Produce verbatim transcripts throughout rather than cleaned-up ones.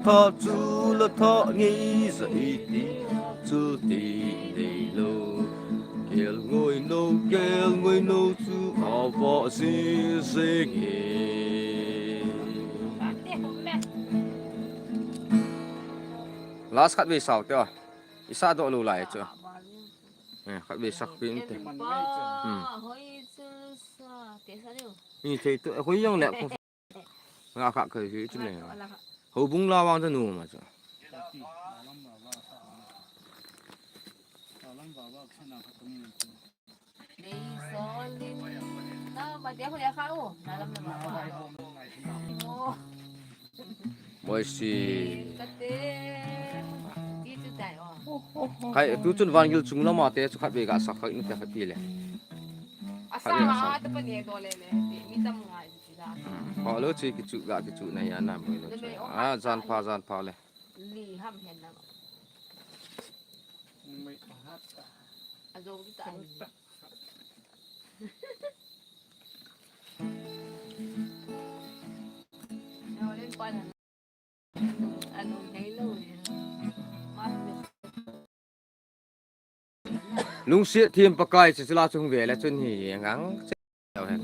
Tha chu la tha ngei za i ti chu ti dei lo. Kel ngoi no, kel ngoi no chu a va ze ze nge. Last khat vei sao te a. I sa doh lou lai chu. Eh, khat vei sak pin te. Hmm. Ni thei tu, hoi jong le. Nga kha kai hi chu le. Houbung la vang ta nu ma chu. Moi si. Khai, tu chun vangil chung lama te chu khat vei ga sak khat ni te khat ti le. Khat vei ga sak. Hmm, pha lo chi kichu ga kichu na ya na moi lo chu. Ah, jan pha, jan pha le. Li ham hen na. Mai hat ta. A zo di ta. Ano, hei lo. Lungset thim Pakai chu chula chung ve le chun hi ngang.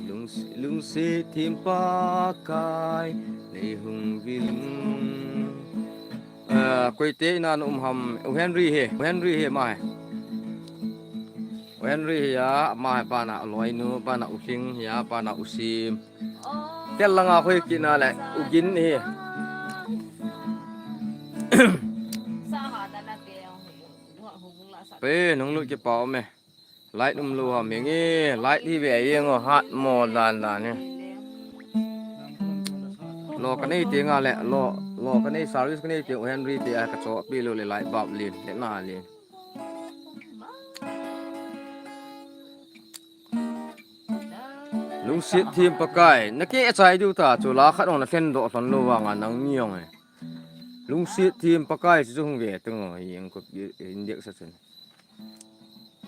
Lungset, lungset thim Pakai nei hung vil. Ah, koi te ina na um ham, U Henry hi, U Henry hi ma hi. U Henry hi a, ma hi pa na loi nu, pa na u hling hi a, pa na u sim. Tel langa khoi kina le, u gin hi. Pe, nung lu ki pau me. Light um lou ham, henge, light hi ve jeng o, hat mo dan dan hi. Lo ka nei te nga le, lo, lo ka nei service ka nei te, U Henry te a ka cho pi lou le light bulb lin, le na lin. Lungset thim Pakai, na ke chai diu ta, chu la khat ong na thlen doh thon lou vang a nang ni ong e. Lungset thim Pakai chu hung ve teng o, hi eng ko, india sa chen.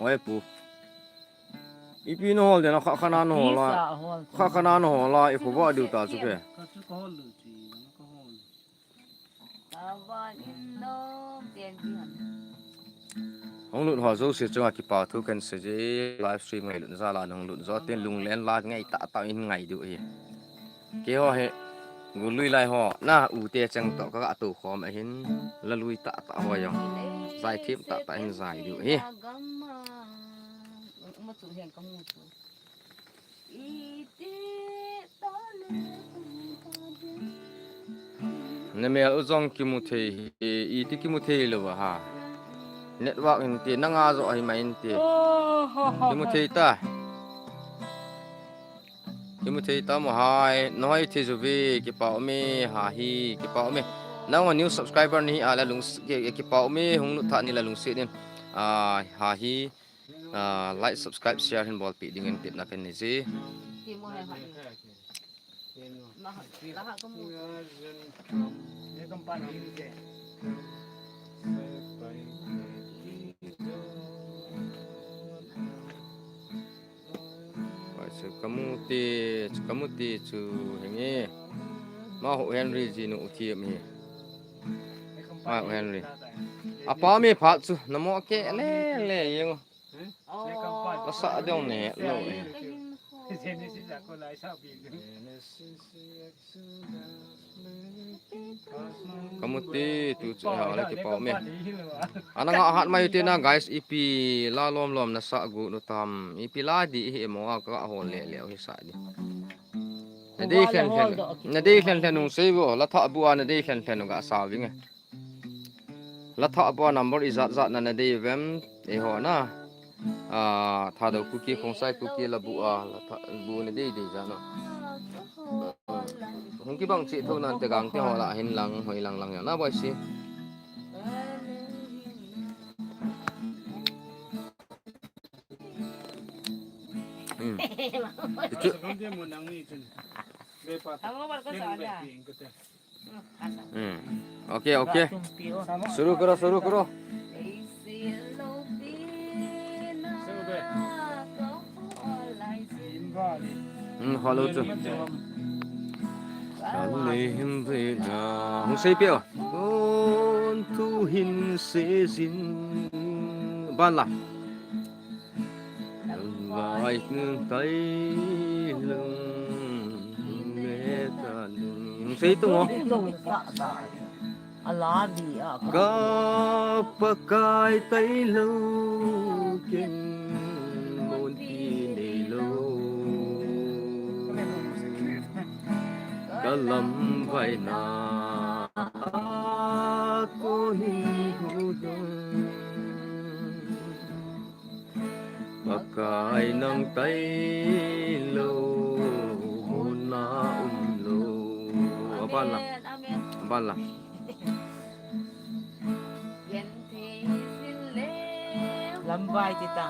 Oi pu. Ipi na hol den a kha khana na hol a. Kisa hol. Kha khana na hol a, i kho va diu ta chu ke. Ka chu ka hol lu chi, ka hol. Ka va in lo, ten pi han. Hung lut ho jouse chunga kipa thu kan sei e, live stream ngailut jal a hung lut jo ten lunglen la ngai tah tah in ngai diu hi. Keiho hi, gul lui lai ho, na u te cheng toh ka ga tou khom ahin, la lui tah tah ho jong, jai thim tah tah hin jai diu hi. Na mel u jong kimu thei hi, iti kimu thei lou a ha. Network in ti, nanga jo ahi mai in ti. Kimu thei ta. Kimu thei ta mo hai, na hoi thei ju ve, kipa ume, ha hi, kipa ume. Nang o new subscriber ni a la lung, ki, kipa ume, hung lut tha ni la lungset in. Ah, ha hi, ah, like, subscribe, share hin bolpi ding in tepna kan nei e. Pai, chu kamu ti, chu kamu ti chu henge. Ma ho Henry ji nu u thiem hi. Ma ho Henry. Apa mi phat chu, namo ke le le jeng. Ka sa dong ne lo. Kamu ti tu chu ha le kipa ume. Ana nga hat mai te na guys, ipi la lom lom na sa gu nu tam. Ipi la di hi mo a ka hol le le hi sa di. Na dei hlen hlen. Na dei hlen hlen nung sei vo, la tha bu a na dei hlen hlen ga sa vinge. La tha bu a number ijat jat na na dei vem, eiho na. Ah, Thadou Kuki, Khongsai Kuki la bu a, la tha bu na dei dei jat na. Hung kibang chi tho nan te gang te ho la hin lang, hoi lang lang ya na boi si. Hmm. Chu. Hmm. Okay, okay. शुरू करो, शुरू करो. Hmm, hello chu. Hung sei pe o. tuhin sejin. Ban la. Vai tai lung le ta lung. Sei tu mo. Alabi a. Ka Pakai tailou ken monpi neilou. Ka lamvaina a koni hudong. Pakai nang tailou muna umlou. Aban la. Amen, amen. Aban la. Lamvai ti ta.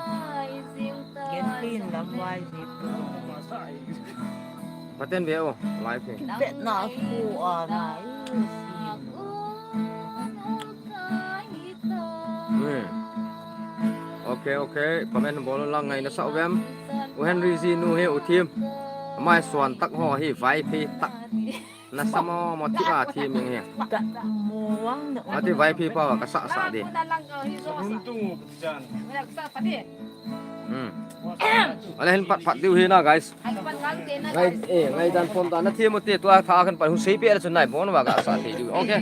Gentin lamvai ti. Paten ve o, live hi. Vet na fu a na. Hmm. Okay, okay. Comment bol lang ngai na sa uvem. U Henry ji nu hi u thim. Mai suan tak ho hi vai phi tak. Na samo mo ti a thi ming he. Ka mo wang na. Ati vai phi pa ka sa sa di. Hmm. Ale hin pat pat diu hi na guys. Ngai eh ngai dan pon dan na thi mo ti tua tha kan pat hu sei pe la chun nai bon wa ka sa thi diu. Okay.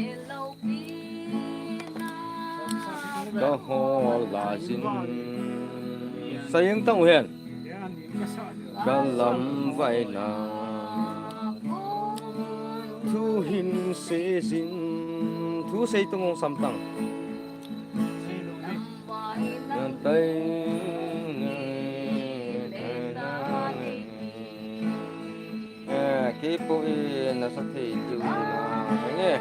Ka hol la jin. Saying tang hen. Ka lamvaina thu hin sejin. Thu sei tu ngong sam tang. Ngan tai eh, kei po i na sa thei diu na nge.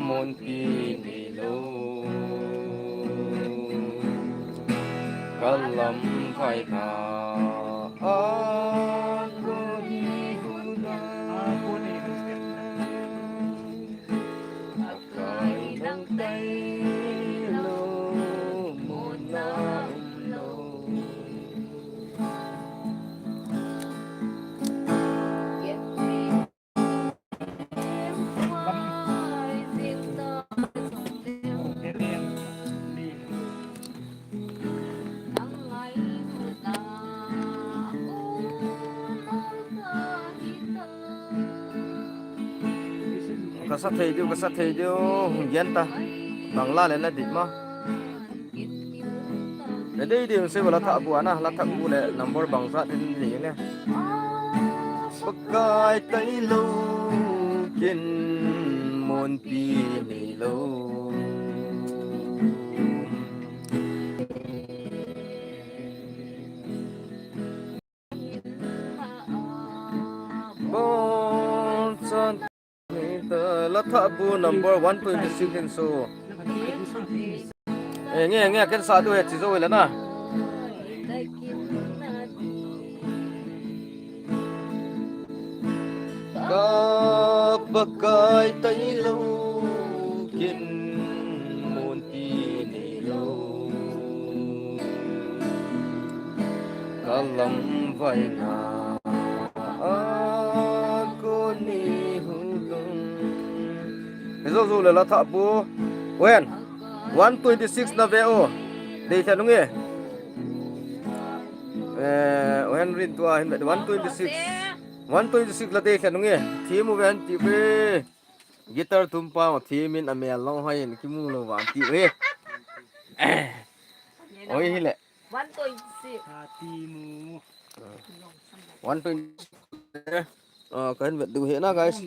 Monpi neilou. Ka lamvaina a koni hudong. Pakai nang tailou muna umlou. Ka sa thei diu, ka sa thei diu, hung gen ta. Bang la le na dik ma. Na dei dei se la tha bu ana, la tha bu le number bang sa din ni ne. Pakai tailou ken monpi neilou. Bon san. La tha bu number one twenty-six in so. Eh, nge, nge, ken sa tu he chi zo le na. Ka Pakai tailou ken monpi neilou. Ka lamvaina a koni hudong. He zo zo le la tha bu. Wen. One twenty-six na ve o. Dei tha nunge. Eh, Wen rin tua hin ve one twenty-six. One twenty-six la dei tha nunge. Thi mu ven ti ve. Guitar tum pa thi min a mel long hoi in ki mu lo van ti ve. Oi hi le. One twenty-six. One twenty. Ah, kan vet du he na, guys.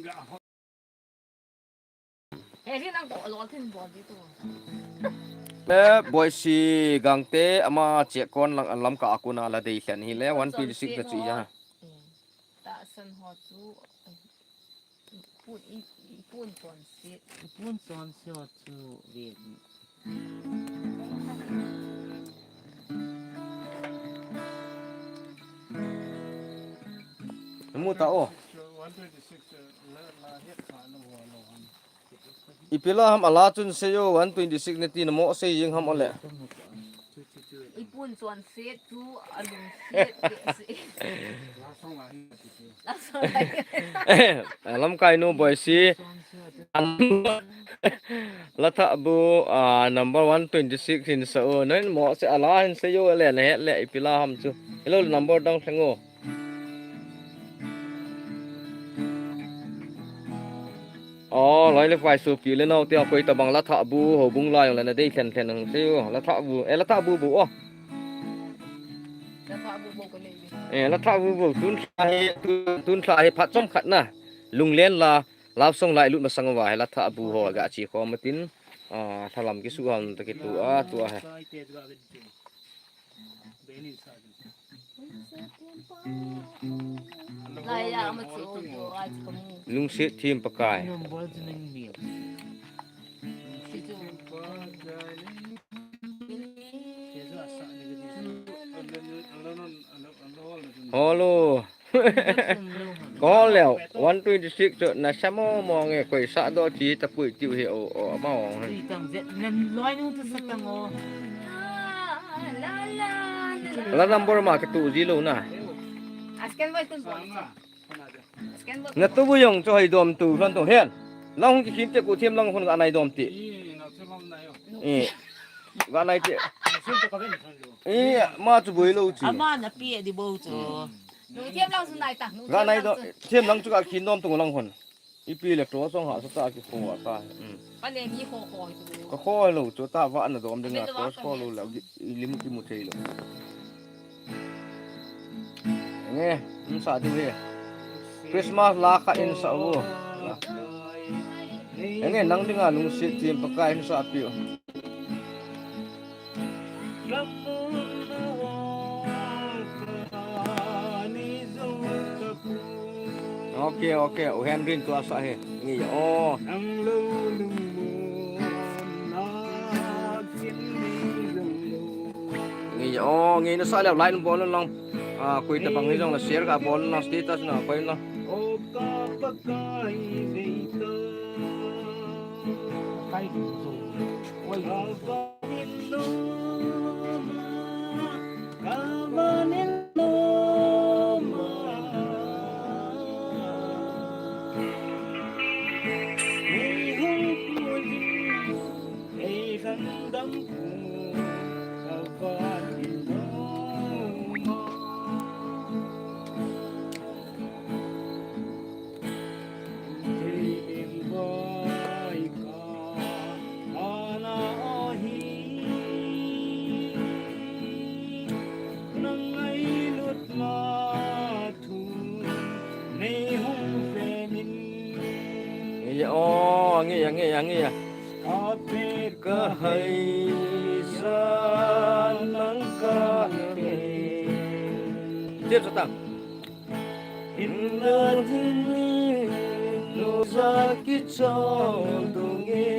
Eh, Boisi Gangte ama che kon lang lam ka akuna la dei khen hi le one twenty-six ka chi ya. Ta san ho chu. Pun i, i pun son si. I pun son si ho chu ve. Mu ta o. One twenty-six, uh, la, la het kha na ho lo ham. Ipi la ham ala chun sei o one twenty-six ne ti na mo sei jing ham ole. Ipun chonset chu alungset behseh. Lamkai nu Boisi. Latha bu, ah, number one twenty six hin sa u. Noin mo se ala hin sa u le na het le ipi la ham chu. Hello, number dang theng u. O, loi le pai sopi le nao te a koi tabang Latha bu houbung la jong le na dei thlen thlen hung se u. Latha bu, eh, Latha bu bu o. Latha bu bu ko le. Eh, Latha bu bu tun thla hi, tun, tun thla hi phat chomkhat na. Lunglen la, love song la ilut masang uva hi Latha bu ho ga chi khom tin. Ah, thalam kisu ham ta kitu a, tu a he. Lungset thim Pakai. Hello. Ko leo, one twenty six chu na sa mo mo nge koi sa do chi ta pui tiu he o, o, ma o. Tui tang zet, nan loi nu tu sa tang o. La number ma ka tu ji lo na. Asken vai tun bo. Asken bo. Na tu bu jong chu hoi dom tu lon tu hen. Lang hung ki khim te ku thiam lang hun ga nai dom ti. Eh. Ga nai ti. Eh, ma chu boi lo chi. Ama na pi di bo chu. Nu thiam lang sun nai ta. Nu Ga thiam nai lang do, sun. Thiam lang chu ka khin dom tung lang hon. Ipi le to song ha sa ta ki kho ta. Mm. Pa le ni kho kho hi tu. Ka kho lo chu ta va na dom ding Ka a le to wa kho ka lo ne la chu. Ki, i lim ki mu thei lo. Nge, um sa du he. Christmas la kha in sa u. Nge, nang ding a lungset thim Pakai in sa pi u. Okay, okay. U Henry in tua sa he. Ngi o. Ngi o, ngi na sa le line bol lang. Ah, koi ta bang hi jong la share ka bol lang status na koi na. Nge o, nge ya, nge ya, nge ya. Ka hai sa nang ka he. Tep sa tang. Inna ding lo za ki chau dunge.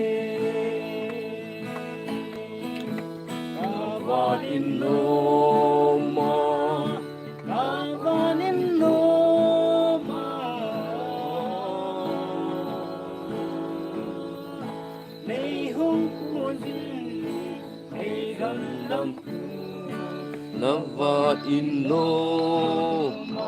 Ka van in lo ma. Ka van in lo ma. Nei hung pu jin, nei gam lam pu. Na van in lo ma.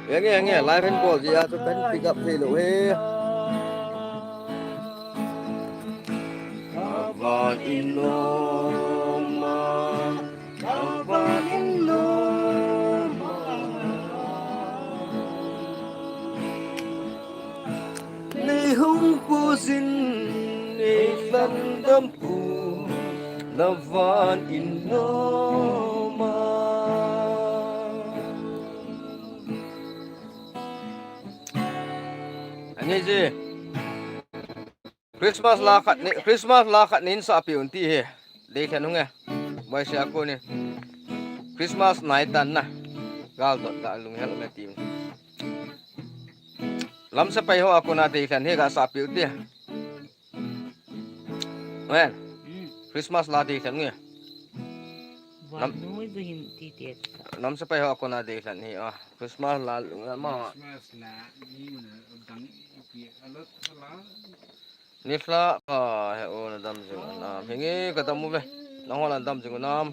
Eng e, eng e, live and ball dia tu kan pick up thei lou he. Ka van in lo ma, ka van in lo ma. Nei hung pu jin, nei lhan dam pu, na van in lo ma. Ani ji. Christmas la khat nei, Christmas la khat nei sa pi un ti he. Dei khen hung e. Boisi a kon in. Christmas nai tan na. Gal dot ga lung hel me ti. Lam sa pai ho a kon a dei khen he ga sa pi un ti. Wen. Hmm. Christmas la dei lhan nge. Van Nam- noi zahin ti te. Nam sa pai ho kona dei lhan hi a. Christmas la, la ma. Christmas la ni na dang ki a lot la. Ni hla ka he o na dam jing u nam. Hinge ka dam u ve. Nang ho la dam jing u nam.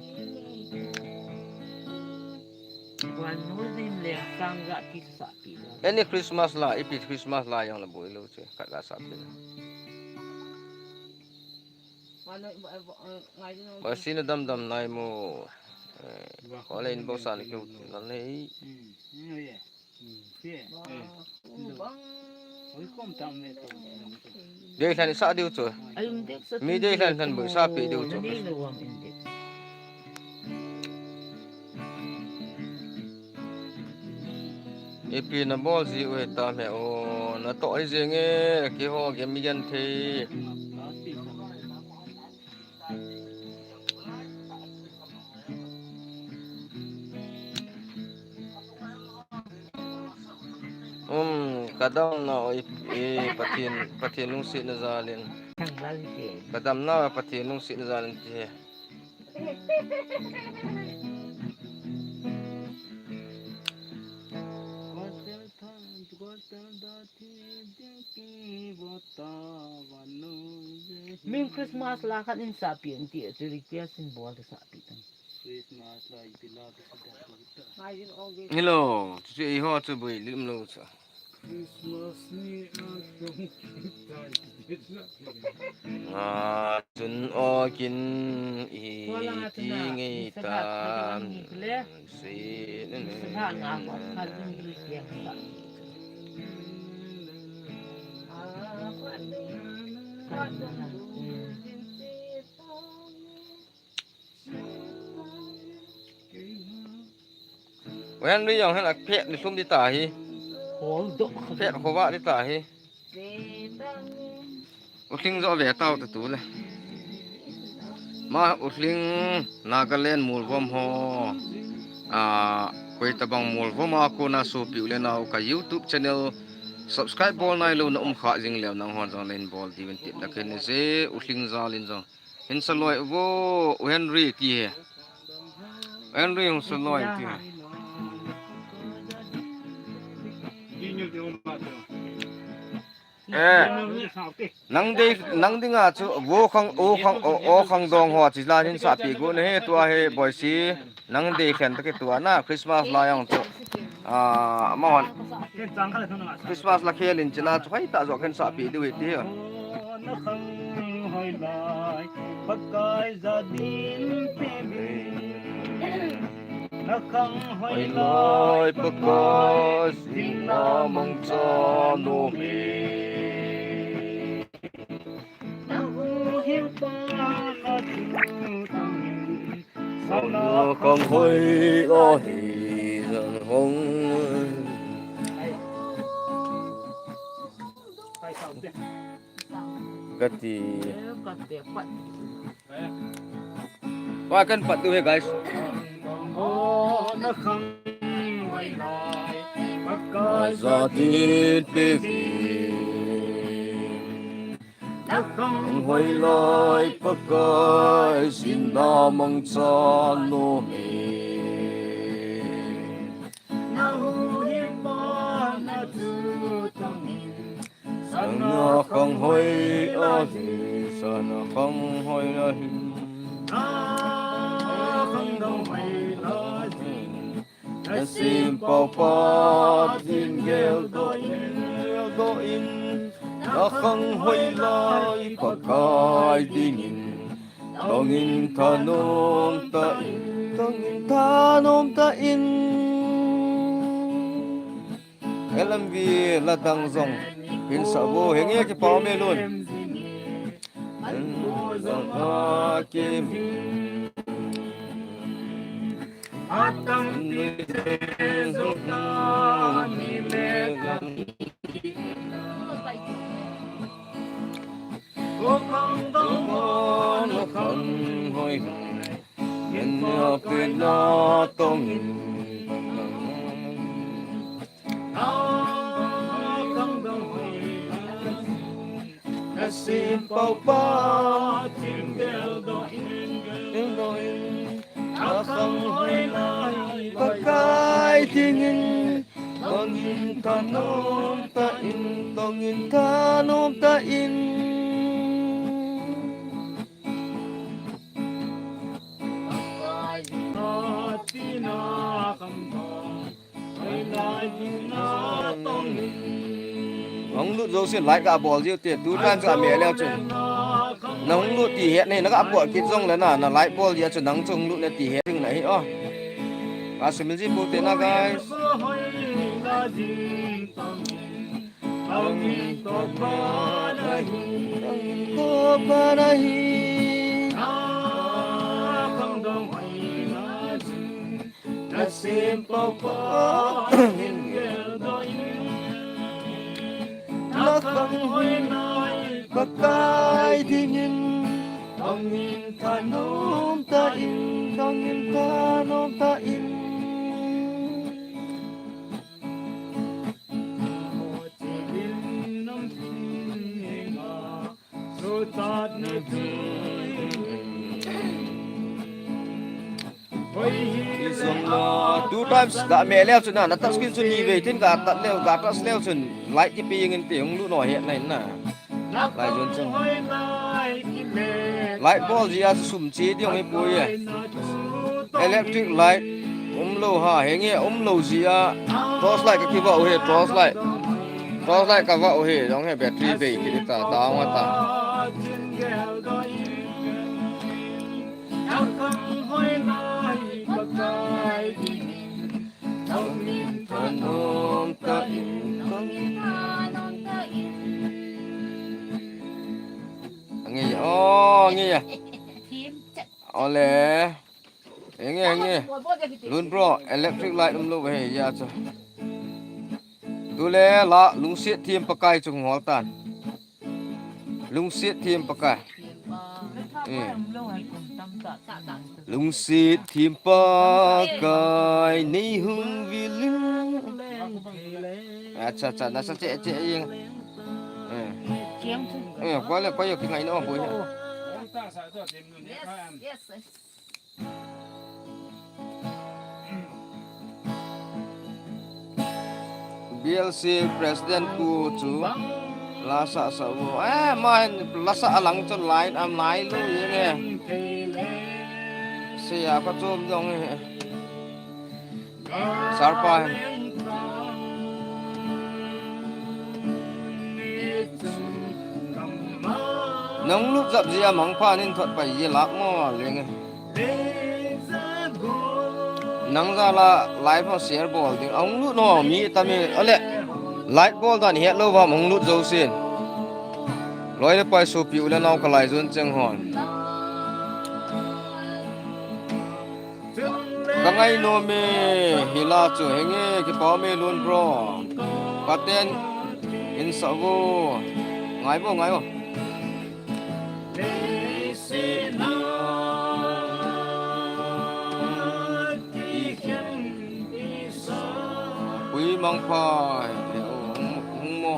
Wan ho din le sang ga ti sa pi lo. Any Christmas la, ipi Christmas la jong la boi lo che. Ka la sa pi lo. Wan ho, eh, eh, ngai din ho. Ba si na dam dam nai mo. Eh, ko le in bo san ki u na nei. Hmm, hmm, yeah. Dei lhan sa diu chu. Mi dei lhan lhan bu sa pi diu chu. Ipi na bol ji u he ta me o, na to ai jeng e, ki ho ge mi gen thei. Um, ka damna i, i Pathen, Pathen lungsetna jalin. Ka damna Pathen lungsetna jalin ti he. Min Christmas la khat in sa pi an ti, chu request in bol sa pi tan. Hello, chu chu eiho chu bui lim lo chu. Christmas ni a tong. Nga chun o kin i ti ngei ta. Si. Wen ri jong hen a phet ni sum di ta hi. Hol do. Phet khova di ta hi. U Hling jo ve tau ta tu le. Ma U Hling Nagaland Molvom ho. A, koi tabang Molvom a kona sopi u le nau ka YouTube channel subscribe bol nai lo na um kha jing leu nang hon jong len bol diu in tip na khen ne je U Hling jal in jong. Hin saloi vo, U Henry ti he. U Henry hung saloi ti he. Eh, nang dei, nang dinga chu vo khang, o khang, o, o khang dong ho chi la hin sa pi gu na he tua he boi si. Nang dei khen ta ke tua na Christmas la jong chu. Ah, amahon Christmas la khel in chila chu hai ta jo khen sa pi diu hi ti. Na khang hoi lai, Pakai ja din pe ve. Na khang hoi lai, Pakai sin na mangcha nom e. Na huhhing pa na tu tang in. Sana khang hoi ahi, sana khang. Kati. Wa kan pat tu he, guys. Na khang hoi lai, Pakai ja din pe ve. Na khang hoi lai, Pakai sin na mangcha nom e. Na huhhing pa na tu tang in. Sana khang hoi ahi, sana khang hoi ahi. Na khang dong hoi lai. Na simpau pa din geldoh in, geldoh in, na khang hoi lai Pakai dingin, tongin thanom tah in, tongin thanom tah in. L M V la dang jong hin sa vo, henge kipah me lun. An vo jong a kim. Atam ni te jong na ni le ka. Ko khang dong mo na khang hoi. Yen na pe na tong in. Na khang dong hoi. Na simpau pa ti dingin, tongin thanom tah in, tongin thanom tah in. Hung lut jousen like ga bol jiu te, tu tan chu ame leu chun. Na hung lut ti het nei, na ga bol kit jong le na, na like bol jia chu nang chu hung lut le ti het ding na hi o. Ka sumil ji pu te na, guys. Tongin thanom tah in, tongin thanom tah in. Nasem pau pa hin geldoh in, na khang hoina Pakai dingin, tongin thanom tah in, tongin thanom tah in. Two times ga me leu chun na, na touch screen chu ni vei tin ga tat leu, ga touch leu chun like kipe jeng inte, hung lut no het nai na. Lai jon chang. Light bulb jia sum che ding hi poi e. Electric light umlou ha, henge umlou jia. Torch light ka kivah u hi, torch light. Torch light ka vah u hi, jong hi battery bei kit ta, ta ong ta. Thanom tah in, thanom tah in. Nge, oh, nge. Ole. Nge, nge. Lun bro, electric light umlou ve, ya cha. Tule la, lungsiat thim Pakai chung hol tan. Lungsiat thim Pakai. Eh. Lungsiat thim Pakai nei hung vil in. Acha, acha, nasa che, che, ing. Eh. Eh, koi le, koi yo ki ngai no, boi. Yes, yes. B L C President pu chu la sa sa u. Eh, ma hin la sa alang chu line am nai lu ye nge. Sia ka chom jong he. Sarpa hin. Nang lut jap jia mangpha nin thot pai ye lak mo le nge. Nang jala live ho share bol ding. Ahung lut no mi tami. Ale. Live bol dan het lou va ahung lut jousen. Loi le pai sopi u le nao ka lai jon cheng hon. Ka ngai nom e, hi la chu henge, kipa um e Lun bro. Paten in sa vo. Ngai vo, ngai vo. Ui mangpha, hung, hung mo.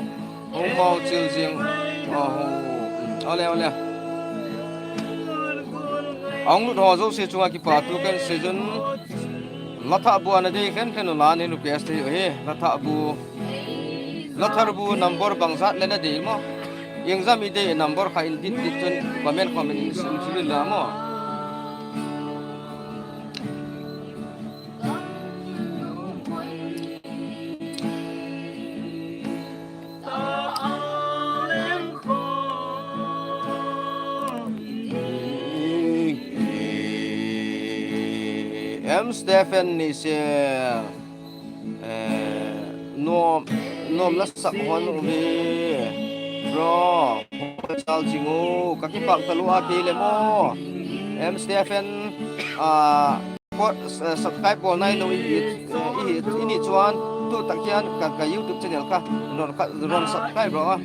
Hung mau chil jing. Aho. Ole, ole. Ahung lut ho jouse chunga kipa thu kan sei jun. Latha bu ana dei khen khen u la ni request thei u hi. Latha bu. Latha bu number bang jat le na dei mo. Eng jam i dei number kha in dit dit chun comment comment in sim sim la mo. M Stephen ni se, eh, nom, nom la sak hon u hi, bro, chal chingu, ka kipak talu a kei le mo, M Stephen, ah, Ko, eh, subscribe bol nai lou i, i, i, i ni chuan tu tak hian ka, ka YouTube channel ka ron, ka ron subscribe ro a.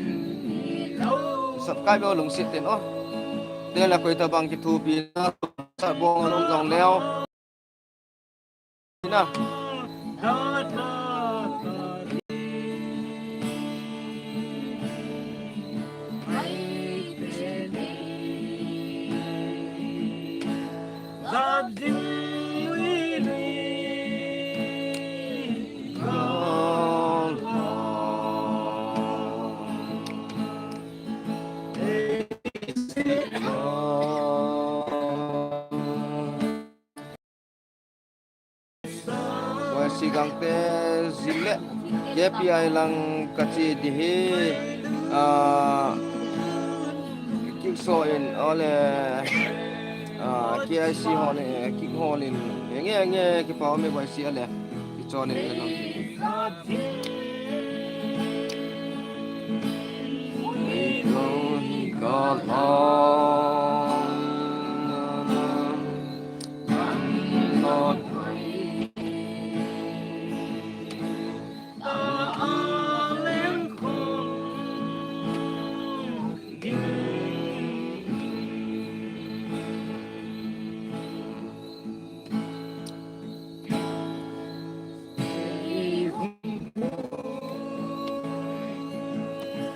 Subscribe lo lungsit ten o. Te la koi ta bang ki thupi na sa bong long jong leo. Na. Langte jing le K P I lang kache ding ahi. Ah, kick so in ole, ah, K I C hon, eh, kick hon in. Nge nge kipa me bai si ale. Kichon in le lang.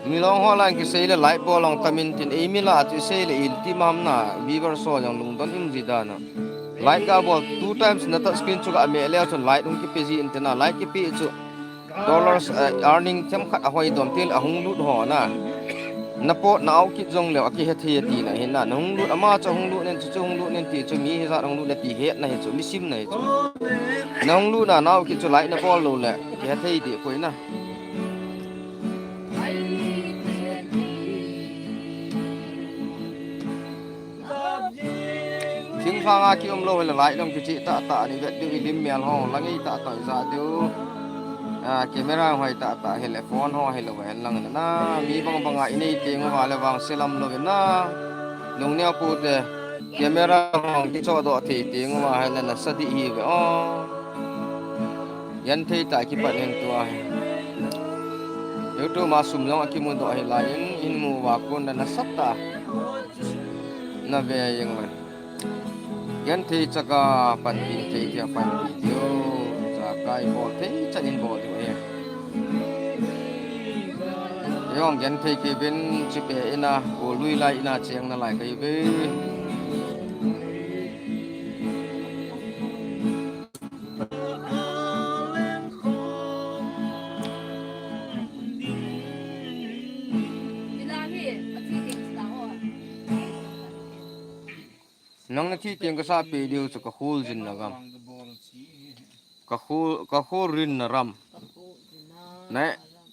Milong ho lang kisei le like bol long tamin tin, ei mi la chu sei le il ti mam na, viewer so jong lungdon in ji dan a. Like ga bol two times na touch screen chu ga me le chun like hung kipe ji in tin a, like kipe chu dollars, eh, earning themkhat ahoi dom til ahung lut ho na. Na pot na au kit jong le akihe thei ti na hin na. Na hung lut ama chu hung lut nen chu chu hung lut nen ti chu mi hijat hung lut le ti het na hi chu mi sim na hi chu. Na hung lut na na au kit chu like na bol lou le kihe thei ti koi na. Thinglhang a ki um lou hile like dong kichih tah tah ni vet diu i lim mial ho, la ngei tah tah i ja diu. Ah, camera hoi tah tah hile phone ho hile ven lang na. Mi bang bang a i nei teng uva le vang selam lou na. Lungneo pu te camera hong kichoh doh thei teng uva hile nasa dih hi ve o. Genthei tah kipat hen tua hi. YouTube a sum jong a kimu doh hi lai in, in mu uva kon na nasa tah. Na ve jeng uve. Genthei chaka panpi thei thei a panpi diu. Chakai bol thei chan in bol diu e. Jong genthei kei uvin chipe ina, golui lai ina cheng nalai kei uve. Nang na thi teng ka sa pe diu chu ka khul jin na gam. Ka khul, ka khul rin na ram. Ne,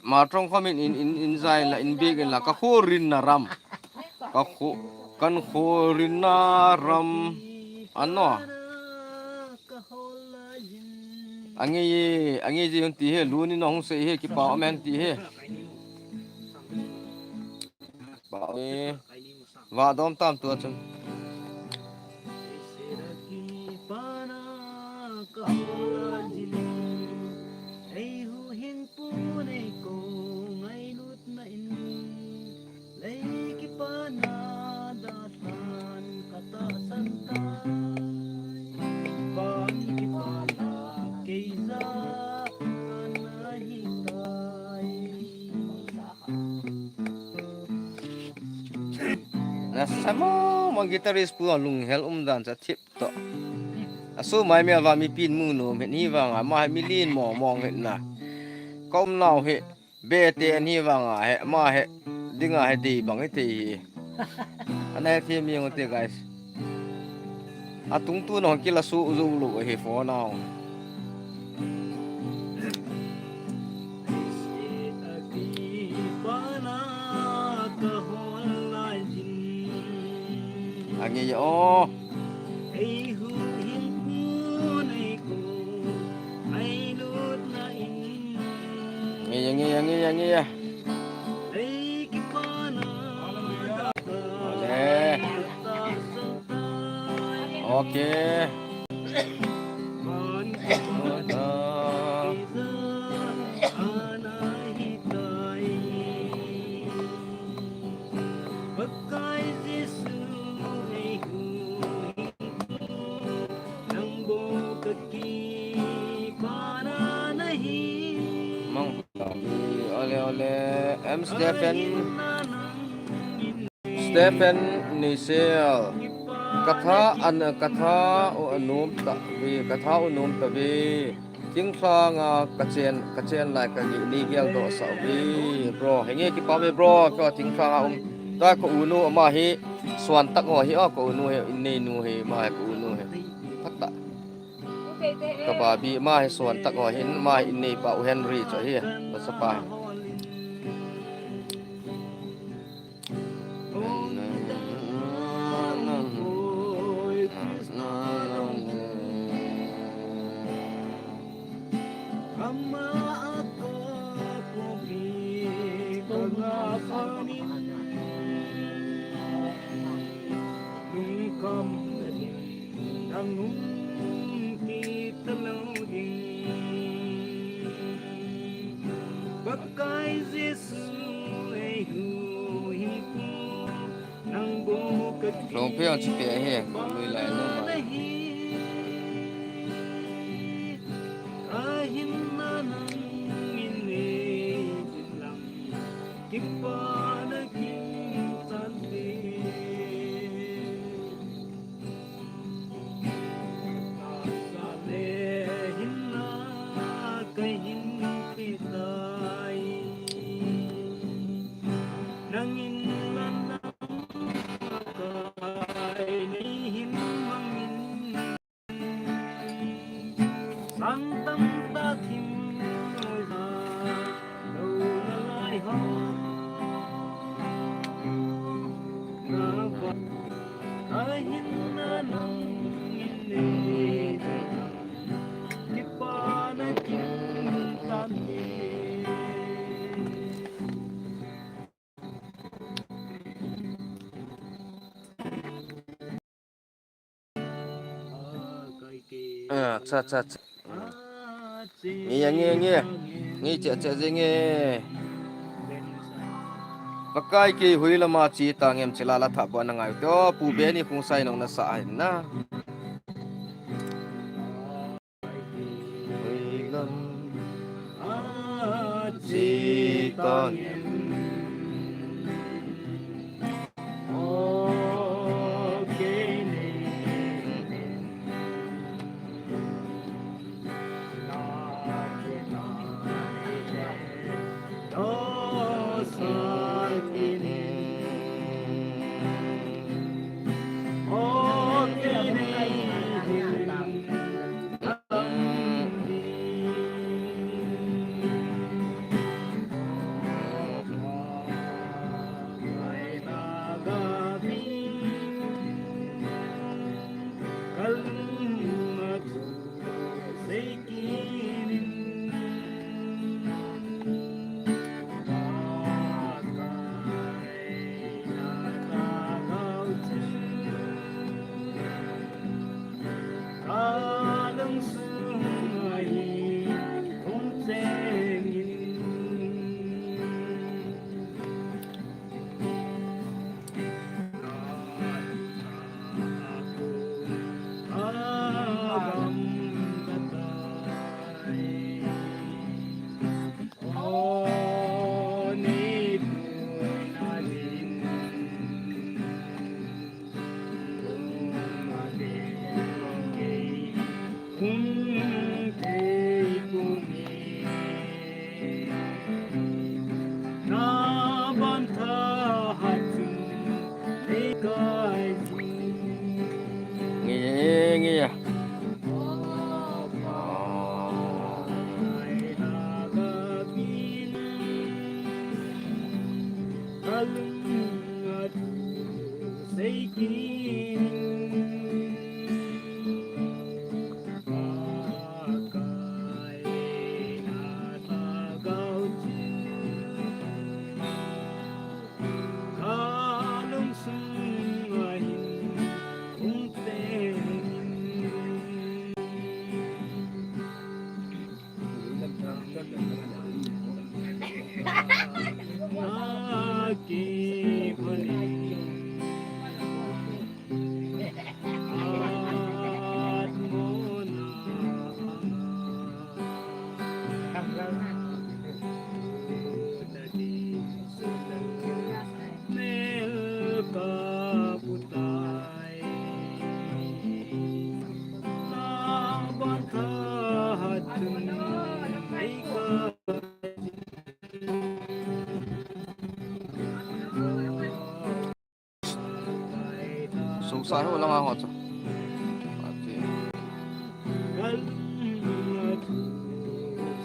ma trong kho min in, in, in jai la, in bik in la, ka khul rin na ram. Ka khu, kan khul rin na ram. Ano. Angi, angi ji hun ti he, lu ni nong sei he, kipa amen ti he. Ba, eh, va dom tam tua chun. Nasa mo, mo guitarist pu a lunghel um dan cha thip to. Asu mai mi ava mi pin mu no, mi ni vang a, ma mi lin mo, mo mi na. Kom nau he, be te ni vang a he, ma he, ding a he dei bang he te hi. Ana he thi mi ngte, guys. Atung tu nong kila su zu lu he phone nau. Angi ya o. Angi ya, angi ya, angi ya, angi ya. Ole. Okay. Mang, ole, ole. M Stephen. Stephen Neisel. Katha an, katha u anom ta ve, katha u nom ta ve. Thinglhang a kachen, kachen lai ka ni, ni gel doh sa ve. Bro, henge kipa ve bro, ka thinglhang a um. Ta ka u nu ama hi, suan tak ho hi, a ka u nu hi, in nei nu hi, ma hi ka u nu hi. Phat ta. Ka babi ma hi suan tak ho hin, ma hi nei pa u Henry chu hi, ka sa pa hi. Lungpi ang chipi ahi, lui lai no ma. Acha, acha, acha. Nge, nge, nge. Nge, che, che, che, nge. Pakai kei hui lama chi ta ngem chi la la tha pa na ngai to, Pu Beni Khongsai nong na sa ai na. Nge, nge ya. Sungsa ho langa ho chu. Ati.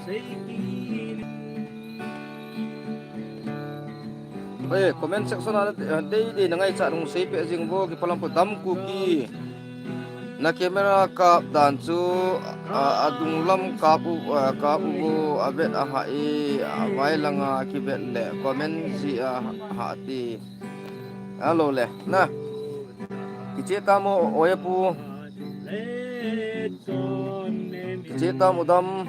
Eh, comment section a, eh, dei dei na ngaichat hung seipeh jing vo, kipa lam po Dam Kuki. Na camera kap dan chu, a, adung lam kap u, a, kap u vo, avet ahah e, avai langa kivet le comment jeh a hah ti. Hello le, na. Kiche tam o, oya pu. Kiche tam u Dam.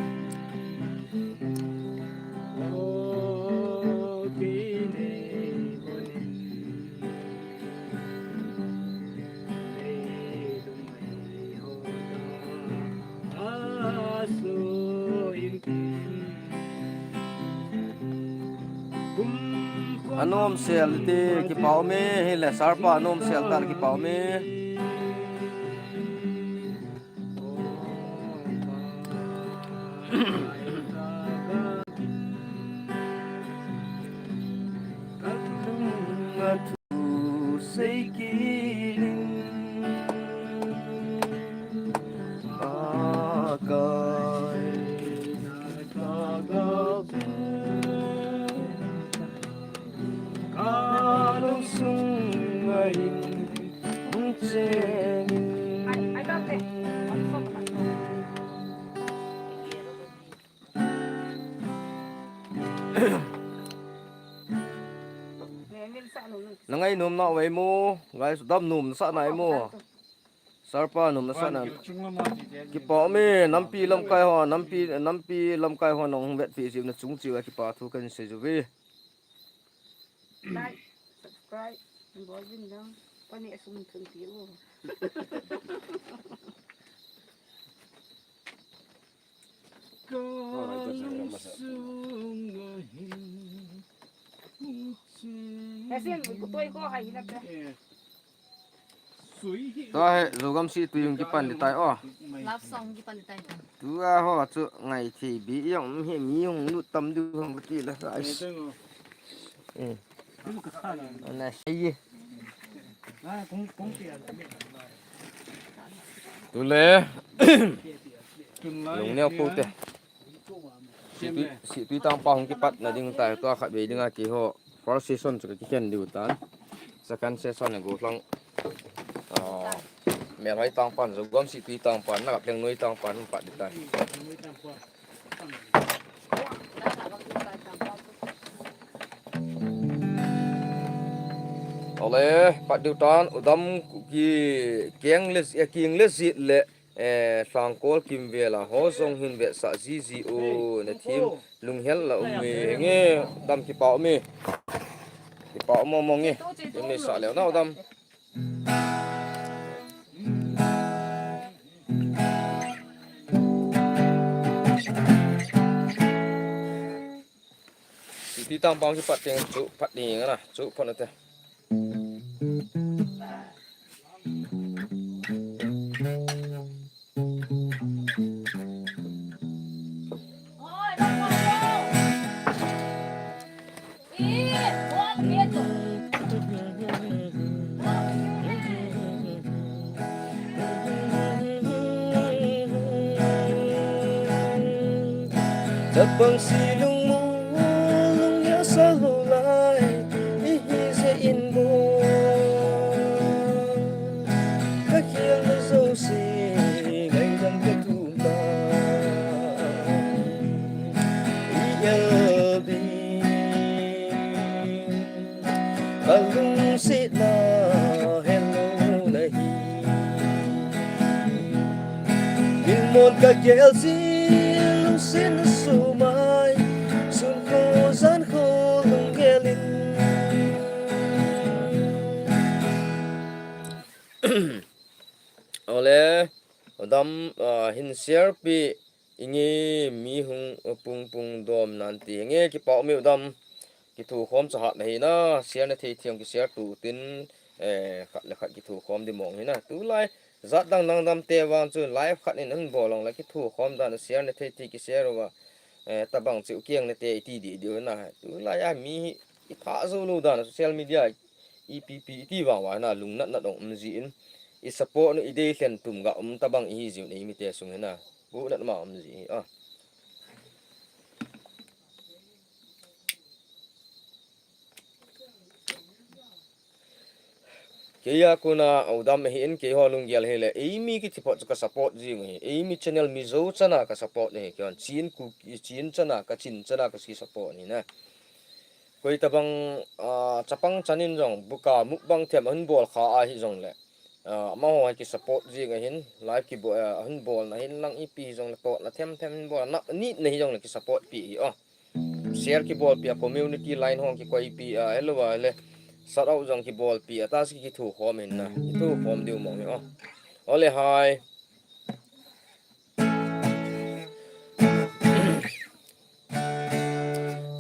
Anom sel ti kipa ume, hile Sarpa anom sel tan kipa ume. Na ngainom na uve mo, guys, Dam nom nasah na e mo. Sarpa nom nasah na. Kipa ume, nampi lamkai ho, nampi, nampi lamkai ho nahung vetpi jiu na chung cheh uva kipa thu kahin sei jiu ve. Like, subscribe, bol jing lang. Pani asum thun pi u. Kasim, kutoi ko hai na pe. Tua hi Zogam Sittui hung kipan ding tai o. Love song kipan ding tai. Tua ho chu ngai thei bi jong hi mi hung lut tam diu ham kati la. Ai. Eh. Ana sei. Tule. Lungneo pou te. Sittui, Sittui tangpa hung kipatna ding tai, tua khatvei dinga keiho. First session chu kakikhen diu tan. Second session le gollhang. Ah, Melhoi tangpan, Zogam Sittui tangpan, Nagapleng noi tangpan, pat ding tai. Ole, pat diu tan, u Dam Kuki keng le, eh, keng le jit le, eh, Lhangkol kimvel a ho jong hin vetsah jiji u, na thim lunghel la um e, henge, Dam kipa um e. Kipa um mong mong e. Kin nei sah leu nau Dam. Sittui tangpa kipat teng chu pat ding na, chu pat na te. Tabang si lungmong, lungya sa lulai, ihi je inbo. Ka khel na jouse, ngaidam ka tum ta. I el ding. Ka lungsetna helou na hi. Lungmon ka gel jin lungsetna sumai. Sun kho jan kho lunggel in. Ole, u Dam, ah, hin share pi. Inge mi hung pung pung dom nan ti. Inge kipa um e u Dam. Kithu khom chahat na hi na. Share na thei thei ong ki share tu tin, eh, khat le khat kithu khom di mong hi na. Tulai jat dang dang dam te vang chu live khat in an bol ong la kithu khom dan share na thei thei ki share uva. Eh, tabang chu kiang na te iti di di na. Tulai a mi hi i pha zo lo dan social media ipi pi iti vang vang na lungnat nat ong um ji in. I support nu i dei thlen tum ga um tabang i hi jiu nei mi te sung hi na. Pu nat ma um ji hi a. Kei a kona u dam ahi in, keiho lunggel hile, eimi kiti phot chu ka support jing ahi. Eimi channel Mizo chana ka support ahi. Kei hon Chin, Kuki, Chin chana, Kachin chana ka si support ahi na. Koi tabang, ah, chapang chanin jong, buka mukbang them ahin bol kha ahi jongle. Ah, amaho hi ki support jing ahin, live ki bo-, ah, ahin bolna hin lang ipi hi jongle totna them them ahin bol, na, nitna hi jongle ki support pi hi o. Share ki bolpi a, community line hong ki koipi a, hello a le. Shout out jong ki bolpi a, ta si ki thu khom hin na. Ki thu khom diu mong ni o. Ole hai.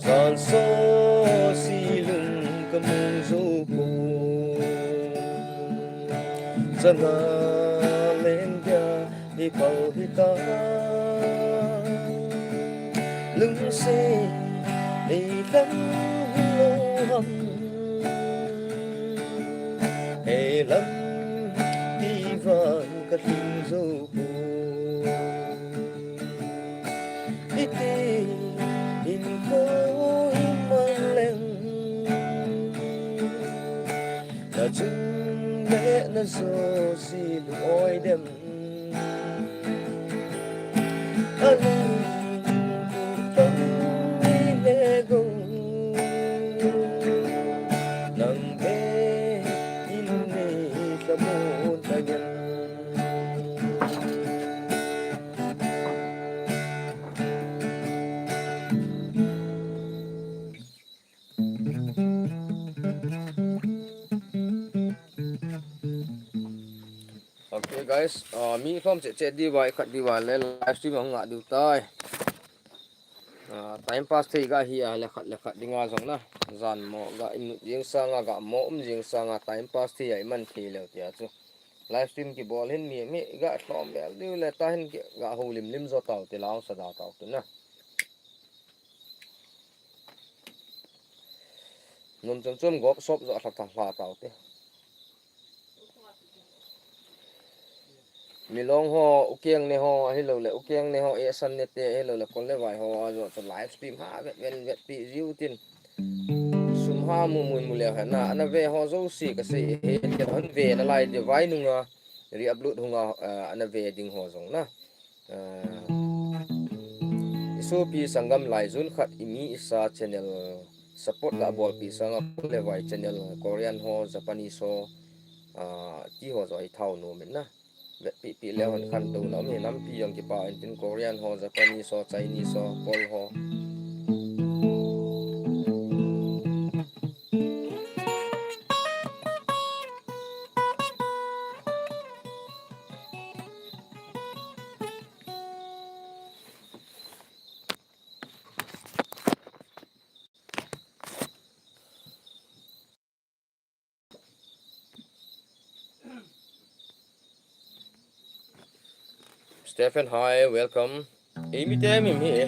Chan so si lung ka mung zo ko. Changa len dia. Hi pau hi ta lungse ei lam hi lo ham. Ei lam hi vang ka hling zo ko. Iti in ko i man leng. Na chung le na zo si lu oi dem. Okay guys, ah, mi lhom cheh cheh diuva, i khat diuva le live stream ahung ngah diu tai. Ah, time pass thei ga hi a le khat le khat dinga jong na. Jan mo ga i mut jing sanga ga mo um jing sanga time pass thei a i man thei leu tia chu. Live stream ki bol hin mi, mi ga lhom bel diu le ta hin ki ga ho lim lim jo tau te lau sa da tau tu na. Nom chom chom gop sop jo lha ta hla tau te. Milong ho, Ukeng ne ho, ahilou le, Ukeng ne ho, Esan ne te, ahilou le, Kol le Vai ho, ajo chu live stream ha, vet, vet, vet, pi, jiu tin. Sum ha, mu, mu, mu le, ha, na, ana ve ho, jo si, ka si, he, ke, hon ve, na lai, de, vai, nunga, re-upload, hunga, ah, ana ve, ding ho, jong, na. Ah, i sopi sanggam laijun khat i mi i sa channel support ga bolpi sanga Kol le Vai channel Korean ho, Japanese ho, ah, ti ho jo i thao nom in na. Vetpi pi le hon khantou na um hi nampi jong kipa in tin Korean ho, Japanese ho, Chinese ho, Kol ho. Stephen, hi, welcome. Eimi te mi mi.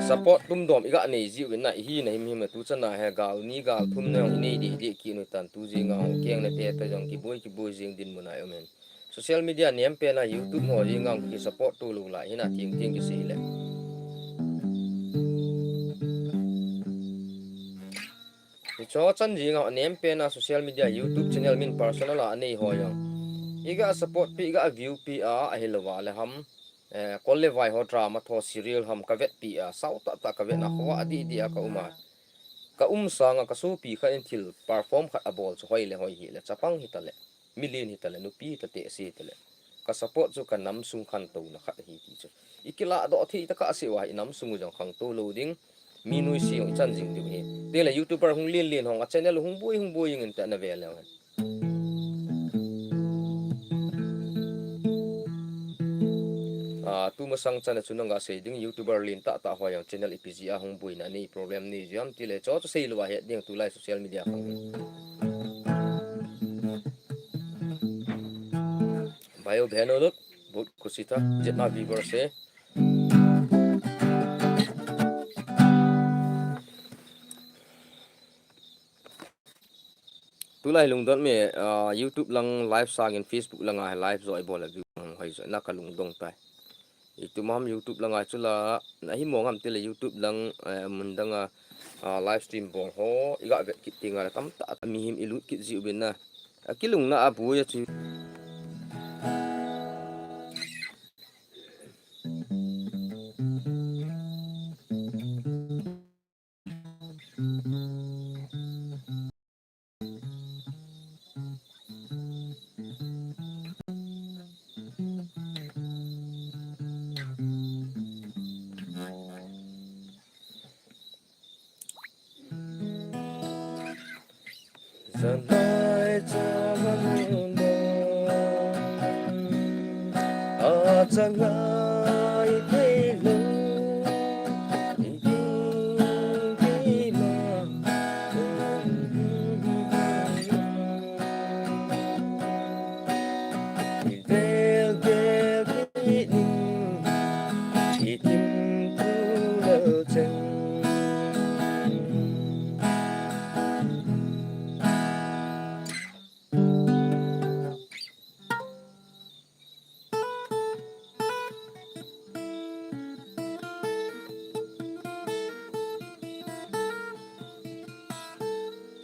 Support tum dom i ga nei jiu in na i hi na him him na tu chana he gal ni gal thum na i nei di di ki nu tan tu jing a Ukeng ne te ta jong ki boi ki boi jing dinmun a i um in. Social media nem pen a YouTube ho hi ngang ki support tu lu lai hi na ting ting ki si le. Ni cho chan jing a nem pen a social media YouTube channel min personal a nei ho jong. I ga support pi, i ga view pi a, ahilou a le ham. Eh, Kol le Vai ho drama tho serial ham ka vet pi a, sau ta ta ka vet na ho a di di a ka um a. Ka um sanga ka sopi khat in thil perform khat a bol chu hoi le hoi hi le chapang hi ta le. Milen hi ta le, nupi hi ta te, se hi ta le. Ka support chu ka nam sung khantou na khat hi ti chu. I kila doh thei ta ka se wa i nam sung u jong khangtou lou ding. Mi nui si jong i chan jing diu hi. Te le YouTuber hung lin lin hong a channel hung bui hung bui jing in te na ve le. Ah, tu masang chan a chu nang ga sei ding YouTuber lin ta ta hoi jong channel i pi ji a hung bui na ni problem ni jam ti le cho chu sei lou a he ding tu lai social media khang. Bayo bheno lok, bahut khushi tha, jitna viewers hai. Tulai lungdon me, ah, YouTube lang live sangin Facebook lang a live jo i bol a view hoi jo na ka lungdon tai. Itum ham YouTube langa chu la, na hi mong ham tile YouTube lang, eh, mun danga, ah, live stream bol ho, i ga vet kit tinga la tamtah mihem i lut kit jiu vin na. A kilungna a bu ya chu. Zanai chaga mundo, a changai thei lo, i ding thei ma. I vel vel thei ning, i kim tu lo chang.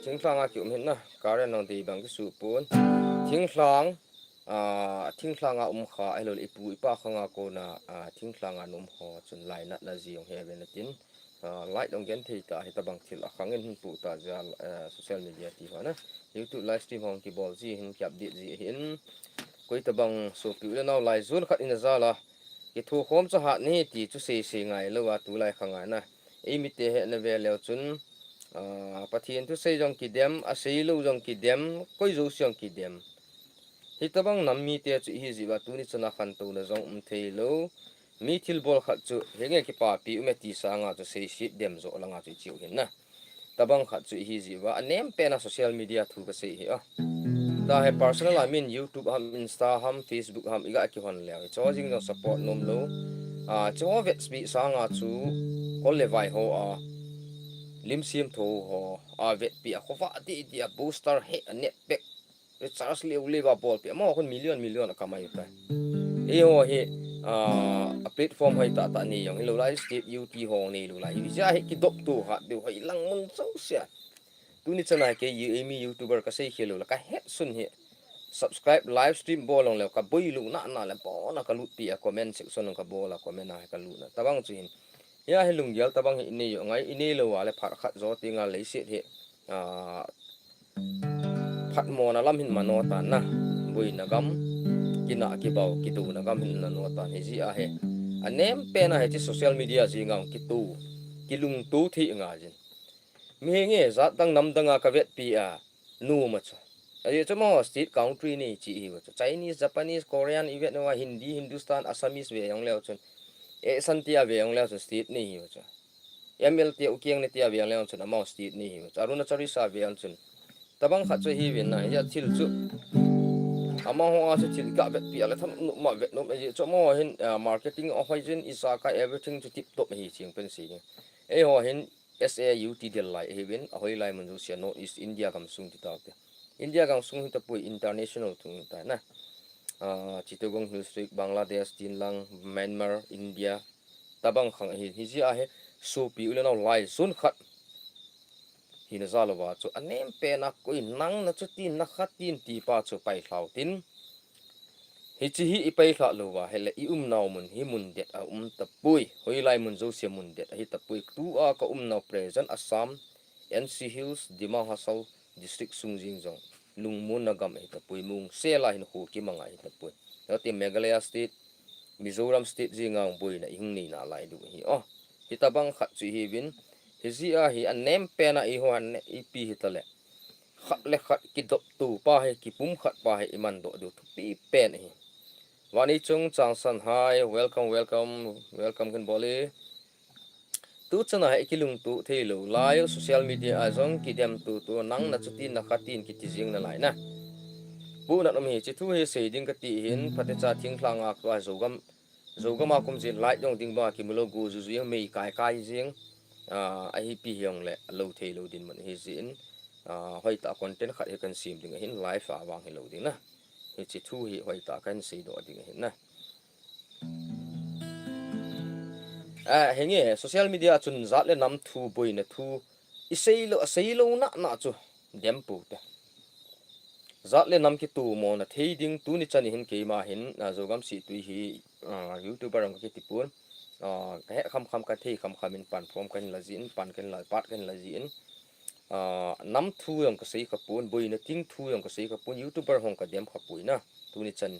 Thinglhang a ki um hin na, current nang dei bang ki su pon. Thinglhang, ah, thinglhang a um kha, ahilou le ipu ipa khang a kona, ah, thinglhang a um kha chun lainatna ji jong he ve na tin. Ah, light jong gen thei ta, hitabang thil a khang in hin pu ta jia, ah, social media ti ho na. YouTube live stream hong ki bol ji hin ki update ji hin. Koi tabang sopi u le nau lai jun khat in a jal a. Ki thu khom cha hat ni ti chu sei sei ngai lou a tu lai khang a na. Ei mi te he na ve leu chun, ah, Pathen thu sei jong ki dem, a sei lou jong ki dem, koi jo siang ki dem. Hitabang nam mi te chu hi ji va tu ni chana khan to na jong um thei lou. Mi thil bol khat chu, he nge ki pa pi u me ti sanga chu sei sit dem jo langa chu i chiu hin na. Tabang khat chu i hi ji va, a nem pen a social media thu ka sei hi a. Ta he personal a min YouTube ham, Insta ham, Facebook ham, i ga ki hon leu. Cho jing jong support nom lou. A, cho vet spi sanga chu, kol le vai ho a, lim sim tho ho, a vet pi a khova di di a booster he a net pack. Recharge leu leu a bol pi a mo khun million, million a kamai u ta. Ei ho hi, ah, a platform hoi ta ta nei jong hi lou lai, state U T ho nei lou lai. Hi ja hi ki dop tu hat deu hoi lang mun so sia. Tu ni chana ke yi, ei mi YouTuber ka sei khel lou la ka het sun hi. Subscribe, live stream bol long leu ka boi lou na na le bo na ka lut pi a comment section ka bol a comment a ka lut na. Tabang chu hin. Hia hi lunggel tabang hi i nei u ngai, i nei lou a le phat khat jo ti nga lei sit hi. Ah, phat mo na lam hin mano tan na. Boi na gam, kina ki bau, ki tu na gam hin na no tan hi ji a he. A nem pen a he chi social media ji nga ki tu, ki lung tu thi nga jin. Mi he nge jat dang nam dang a ka vet pi a. Nu ma chu. A ye chu mo state country ni chi hi wa chu. Chinese, Japanese, Korean, i vet no wa Hindi, Hindustan, Assamese ve jong leu chun. E san tia ve jong leu chun state ni hi wa chu. M L tia u kiang ni tia ve jong leu chun amau state ni hi wa chu. Arunachal sa ve jong chun. Tabang khat chu hi ve na ya thil chu. Ama ho a chu thil ka vet pi a le tham nu ma vet nu ma ye chu mo hin, ah, marketing a hoi jin i sa ka everything chu tip top hi ching pen si. Ei ho hin S A U T del lai hi vin, a hoi lai mun josia North East India gam sung ti tau te. India gam sung hi tapui international tung ta na. Ah, Chittagong Hill District, Bangladesh, Chinland, Myanmar, India, tabang khang hi, hi ji a he, sopi u le nau lai jun khat. Hi na ja lou va chu, a nem pen a koi nang na chu tin na khat tin ti pa chu pai hlau tin. Hi chi hi i pai hlau lou va, he le i um nau mun hi mun det a um tapui. Hoi lai mun josia mun det a hi tapui. Tu a ka um nau present Assam, N C Hills, Dima Hasao District sung jing jong. Lungmon na gam a hi tapui. Mung se la hin khu ki mang a hi tapui. Yati Meghalaya State, Mizoram State jing a boi na i hung nei na lai du hi. Oh, hi tabang khat chu hi vin. Hi ji a hi a nem pen a i ho an i pi hi ta le. Khat le khat ki dop tu pa hi, ki pum khat pa hi, i man do du thupi pen hi. Vani chung chang san hai, welcome, welcome, welcome kin boli. Tu chana hi ki lung tu thei lou, lai social media a jong ki dem tu tu, nang na chu tin na khat tin ki ti jing na lai na. Pu na um hi chi thu hi sei ding ka ti hin, phate cha thinglhang a ka jo gam, jo gam a kum jin lai jong ding ba ki mu lou gu ju ju jing mei kai kai jing, ah, a hi pi hiong le, lou thei lou din man hi jin. Ah, hoi ta content khat hi kan sim ding ahin live a vang hi lou ding na. Hi chi thu hi hoi ta kan sei do ding ahin na. A, henge, social media chun jat le nam thu, boina thu, i seilou, a seilou na, na chu, dem pou te. Jat le nam kitu mo na thei ding tuni chan hin keima hin, a, Zogam si tui hi, a, YouTuber ang kiti pun, a, ka he kham kham ka thei kham kham in pan phom kan la jin, pan kan la, pat kan la jin, a, nam thu jong ka sei kha pun, boina ting thu jong ka sei kha pun, YouTuber hong ka dem kha puina, tuni chan.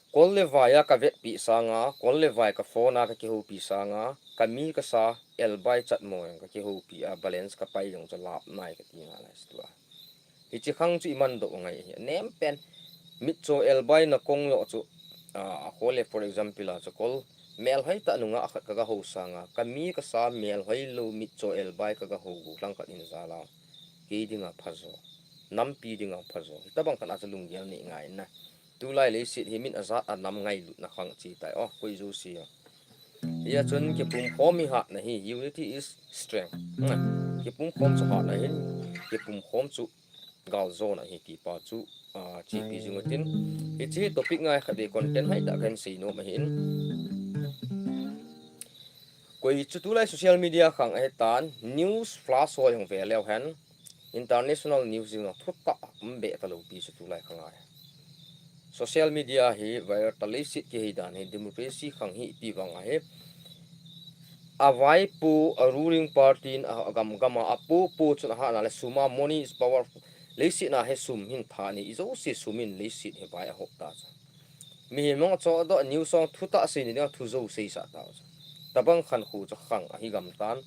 Kol le vai a ka vetpi sanga, kol le vai ka phone a ka kihoupi sanga, ka mi ka sa, elbai chat mo jong ka kihoupi a, balance ka pai jong chu lap nai ka ti nga lai stu a. Hichi khang chu i man doh ngai hi. Nem pen, mitcho elbai na kong lo chu, a, a kol le, for example a chu kol, mel hoi ta nunga a khat ka ga hou sanga, ka mi ka sa mel hoi lo mitcho elbai ka ga hou gu lang khat in za la. Kei dinga phajo. Nampi dinga phajo. Hitabang khat a chu lunggel nei ngai na. Tulai leiset hi min a jat a nam ngailutna khang chi tai. Oh, koi jo si. Hia chun kipum khom hi hatna hi. Unity is strength. Hmm. Kipum khom chu hatna hin. Kipum khom chu galjona hi ti pa chu, ah, chipi jing utin. Hichi topic ngai khat ve content hai ta kan sei nom ahin. Koi chu tulai social media khang ahi tan, news flash ho jong ve leu hen, international news jong thutah um be ta lo pi chu tulai khang ahi. Social media hi viral ta leiset kihi dan hi democracy khang hi pi vang ahi. A vaipo, a ruling party in a gam gam a, a popo chun a hahna le sum a, money is powerful. Leiset na hi sum hin tha ni, i jo se sum in leiset hi vai a hop ta chu. Mihem hong a cho doh, news hong thutah sei ni ding a thu jo sei sa ta chu. Tabang khan khu chu khang ahi gam tan.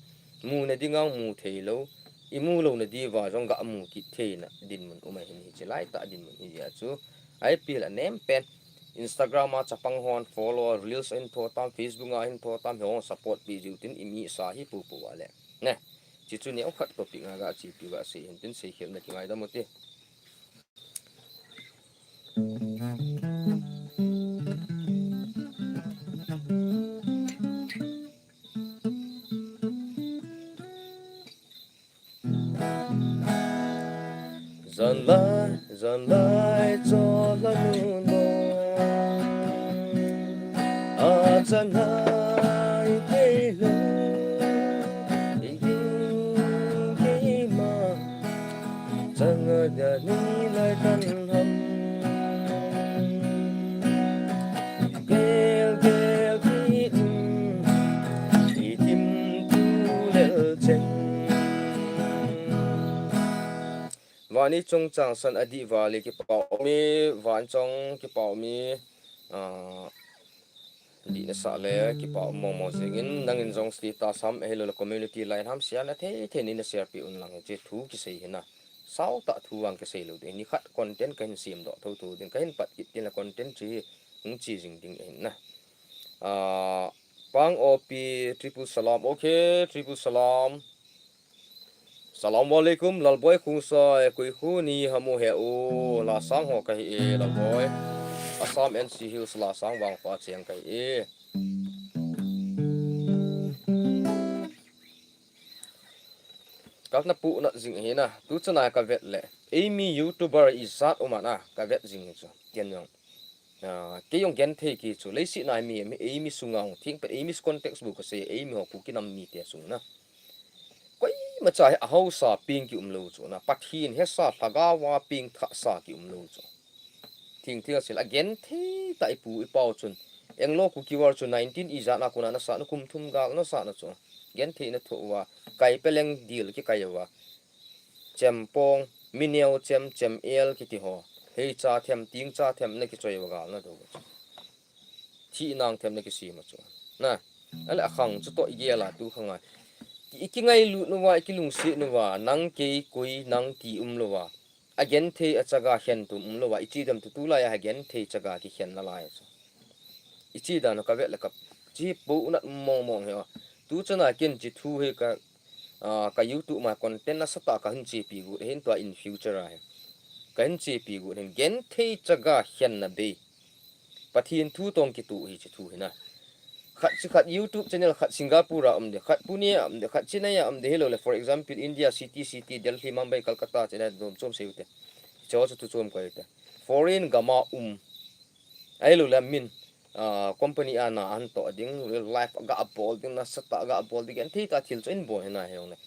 Mu na ding a mu thei lo. I mu lo na di va jong ga mu kit thei na dinmun um ahin hichi lai ta dinmun hi a chu. I P L a nem pen. Instagram a chapang hon follow, reels a hin tho tam, Facebook a hin tho tam, hi hong support pi jiu tin i mi sa hi pu pu a le. Ne. Chi chu neo khat topic nga ga chi pi ga sei hin tin sei khel na ki ngai da mo ti. Janlai, janlai, chola nu no. A janlai, kei lo. Ing king kei ma. Changa dia ni lai tan ham. Gel, gel, ki, mm. I tim tu lel chen. Vani chung chang san a di vali kipau mi, van chung kipau mi, ah, di na sa le, kipau mong mong jingin, nangin jong status ham, eh, lo le community line ham, share na thei thei ni na share pi un lang, che thu kisei hina. Sao ta thu vang kisei lo de, ni khat content ka hin sim doh tho tho din, ka hin pat kit tin la content chi, hung chi jing ding eh na. Ah, Pang O P, triple salam, okay, triple salam. Salam alaikum, Lalboi Khungsa, eh, koi khu ni hamu he u, Lasang ho kahi e, Lalboi. Assam N C Hills Lasang vang pa cheng kahi e. Kalna pu na jing hi na, tu chana ka vet le. Eimi YouTuber i jat um ana, ka vet jing hi chu. Ken jong. Ah, kei jong gen thei ki chu, leiset na mi, mi, eimi sunga hung thing pet, eimi context bu ka sei, eimi ho Kuki nam mite sung na. Koima cha hi a hausa ping ki um lo chu na, Pathen hesa lhagao a ping thasa ki um lo chu. Thing thing a sil, a gen thei ta i pu i pau chun. Anglo Kuki War chu nineteen i jat na kuna na sa na kum thum gal na sa na chu. Gen thei na tho uva, kai peleng dil ki kai uva. Chempong, mineo chem, chem el kiti ho. Hei cha them, ting cha them na kichoi uva gal na do. Thi nang them na kisima chu. Na, ale a khang chu to i gel a tu khang a. I kingailut nuva, i kilungset nuva, nang kei koi nang ti um lova. A gen thei a chaga khen tum um lova, i chi dem tu tulai a gen thei chaga kikhen na lai chu. I chi dan ka vet le ka chi pu unat mong mong he. Tu chana ken chi thu he ka, ah, ka YouTube ma content nasatah ka hin chepi gu, hin tua in future a he. Ka hin chepi gu, hin gen thei chaga khen na be. Pathen thu tong kitu hi chi thu hi na. Khat chi khat YouTube channel, khat Singapore a um de, khat Pune a um de, khat Chennai a um de, hi lo le, for example, India city, city, Delhi, Mumbai, Kolkata, Chennai, dom chom sei u te. Cho chu tu chom koi te. Foreign gam a um. Ai lo le min. ah, company a na ahin toh ding, real life a ga bol ding, nasatah a ga bol ding, genthei tah a thil chu ahin bol hi na hi jong le.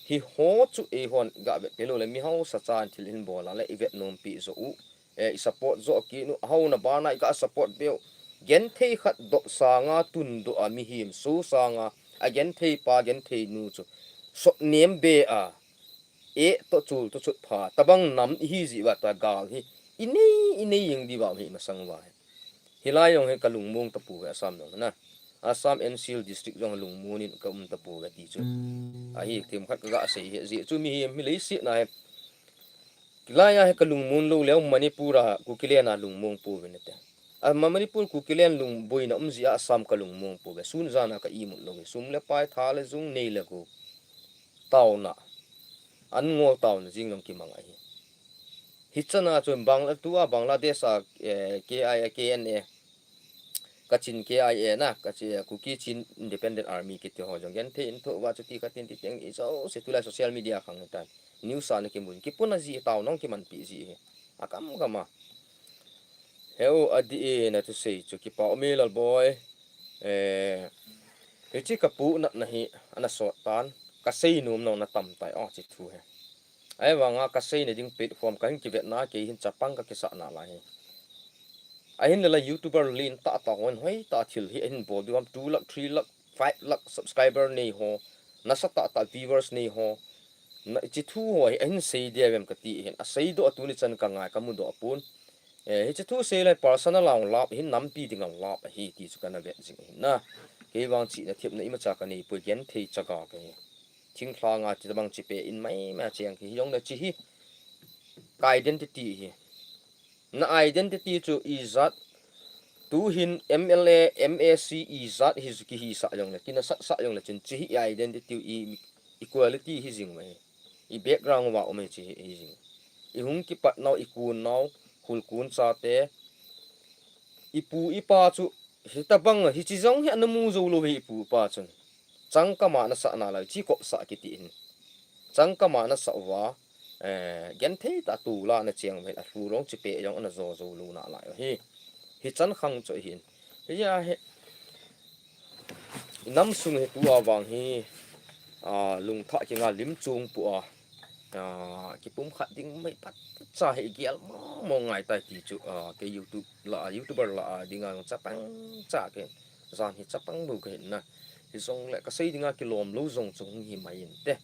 Hiho chu eihon ga vet pe lou le, mi hausa chan thil ahin bol a le, i vet nom pi jo u. Eh, i support jo kit u, hou na bana i ga support beu. Genthei khat doh sanga tundoh a mihem so sanga, a genthei pa, genthei nu chu sot nem be a, eh, toh chul toh chut pha, tabang nam i hi ji uva ta gal hi i nei, i nei jeng di uva hi masang uva hi. Hilai jong hi ka lungmong tapou ve Assam jong na. Assam N C L district jong lungmong in ka um tapou ve ti chu. Ahi, themkhat ka ga sei hi, ajeh chu mihem hi leiset na hi. Hilai a hi ka lungmong lou leu Manipur a Kukiland a lungmong pou ve nate. A Ma-, Manipur Kukiland lung boina um jeh a Assam ka lungmong pou ve. Sun jan a ka imut lou ve. Sum le pai, tha le jung, nei le gou. Taona. An ngol taona jing jong kimang ahi. Hichan a chun Bangla-, tua Bangladesh a, eh, K I A, K N A, Kachin K I A na, Kachi-, Kuki Chin Independent Army kiti ho jong genthei in thoh uva chuti khat in ti teng i jouse tulai social media khang tan. News a na kimun. Kipuna ji taona jong kimanpi ji hi. Akam kama. Heu, adih e, na thusei chu kipa um e Lalboi. Eh, hiche ka pu natna hi ana sot tan, ka sei nom nom na tam tai, oh, hiche thu hi. Ahivanga ka seina ding platform ka hin kivetna, kei hin chapang ka kisah nalai hi. Ahinla la YouTuber lentah tah hon hoitah thil hi ahin bol diu ham, two lakh, three lakh, five lakh subscriber nei ho, nasatah tah viewers nei ho, na, hiche thu ho hi ahin sei dia vem kati hin, asei doh a tuni chan ka ngai ka mu doh pon. Eh, hiche thu sei lai personal a hung lap, hin nampi ding a hung lap ahi ti chu kana vet jing ahin na. Kei vang chihna themna imacha ka nei poi, genthei chaga ka hi. Thinglhang a ti tabang chi pe in mai ma cheng hi jong na chi hi. Ka identity hi. Na identity chu ijat. Tuhin M L A, M A C ijat hi kihisah jong le, kinasat sah jong le chun chi hi i identity i, i quality hi jing uva hi. I background uva um hi chi hi, hi jing. I hung kipat nau, i kun nau, khul kun chate. I pu i pa chu, hitabang, hiche jong hi ana mu jou lou hi i pu i pa chun. Changkam a ana sah nalai, chi kopsah kiti hin. Changkam a ana sah uva, eh, genthei tah a tol a ana cheng uva hin, alhu jong chi pe jong ana jo jou lou nalai uva hi. Hichan khang chu ahin. Hijeh a hi, i nam sung hi tua vang hi, ah, lungthah kinga lim chung pu a, ah, kipumkhat ding mai phat cha hi i gel mong mong ngai tai ti chu, ah, kei YouTube la, YouTuber la a dinga chapang cha kei, jan hi chapang bou ka hin na. Hijongle ka sei dinga kilom lou jong chu hung hi mai inte.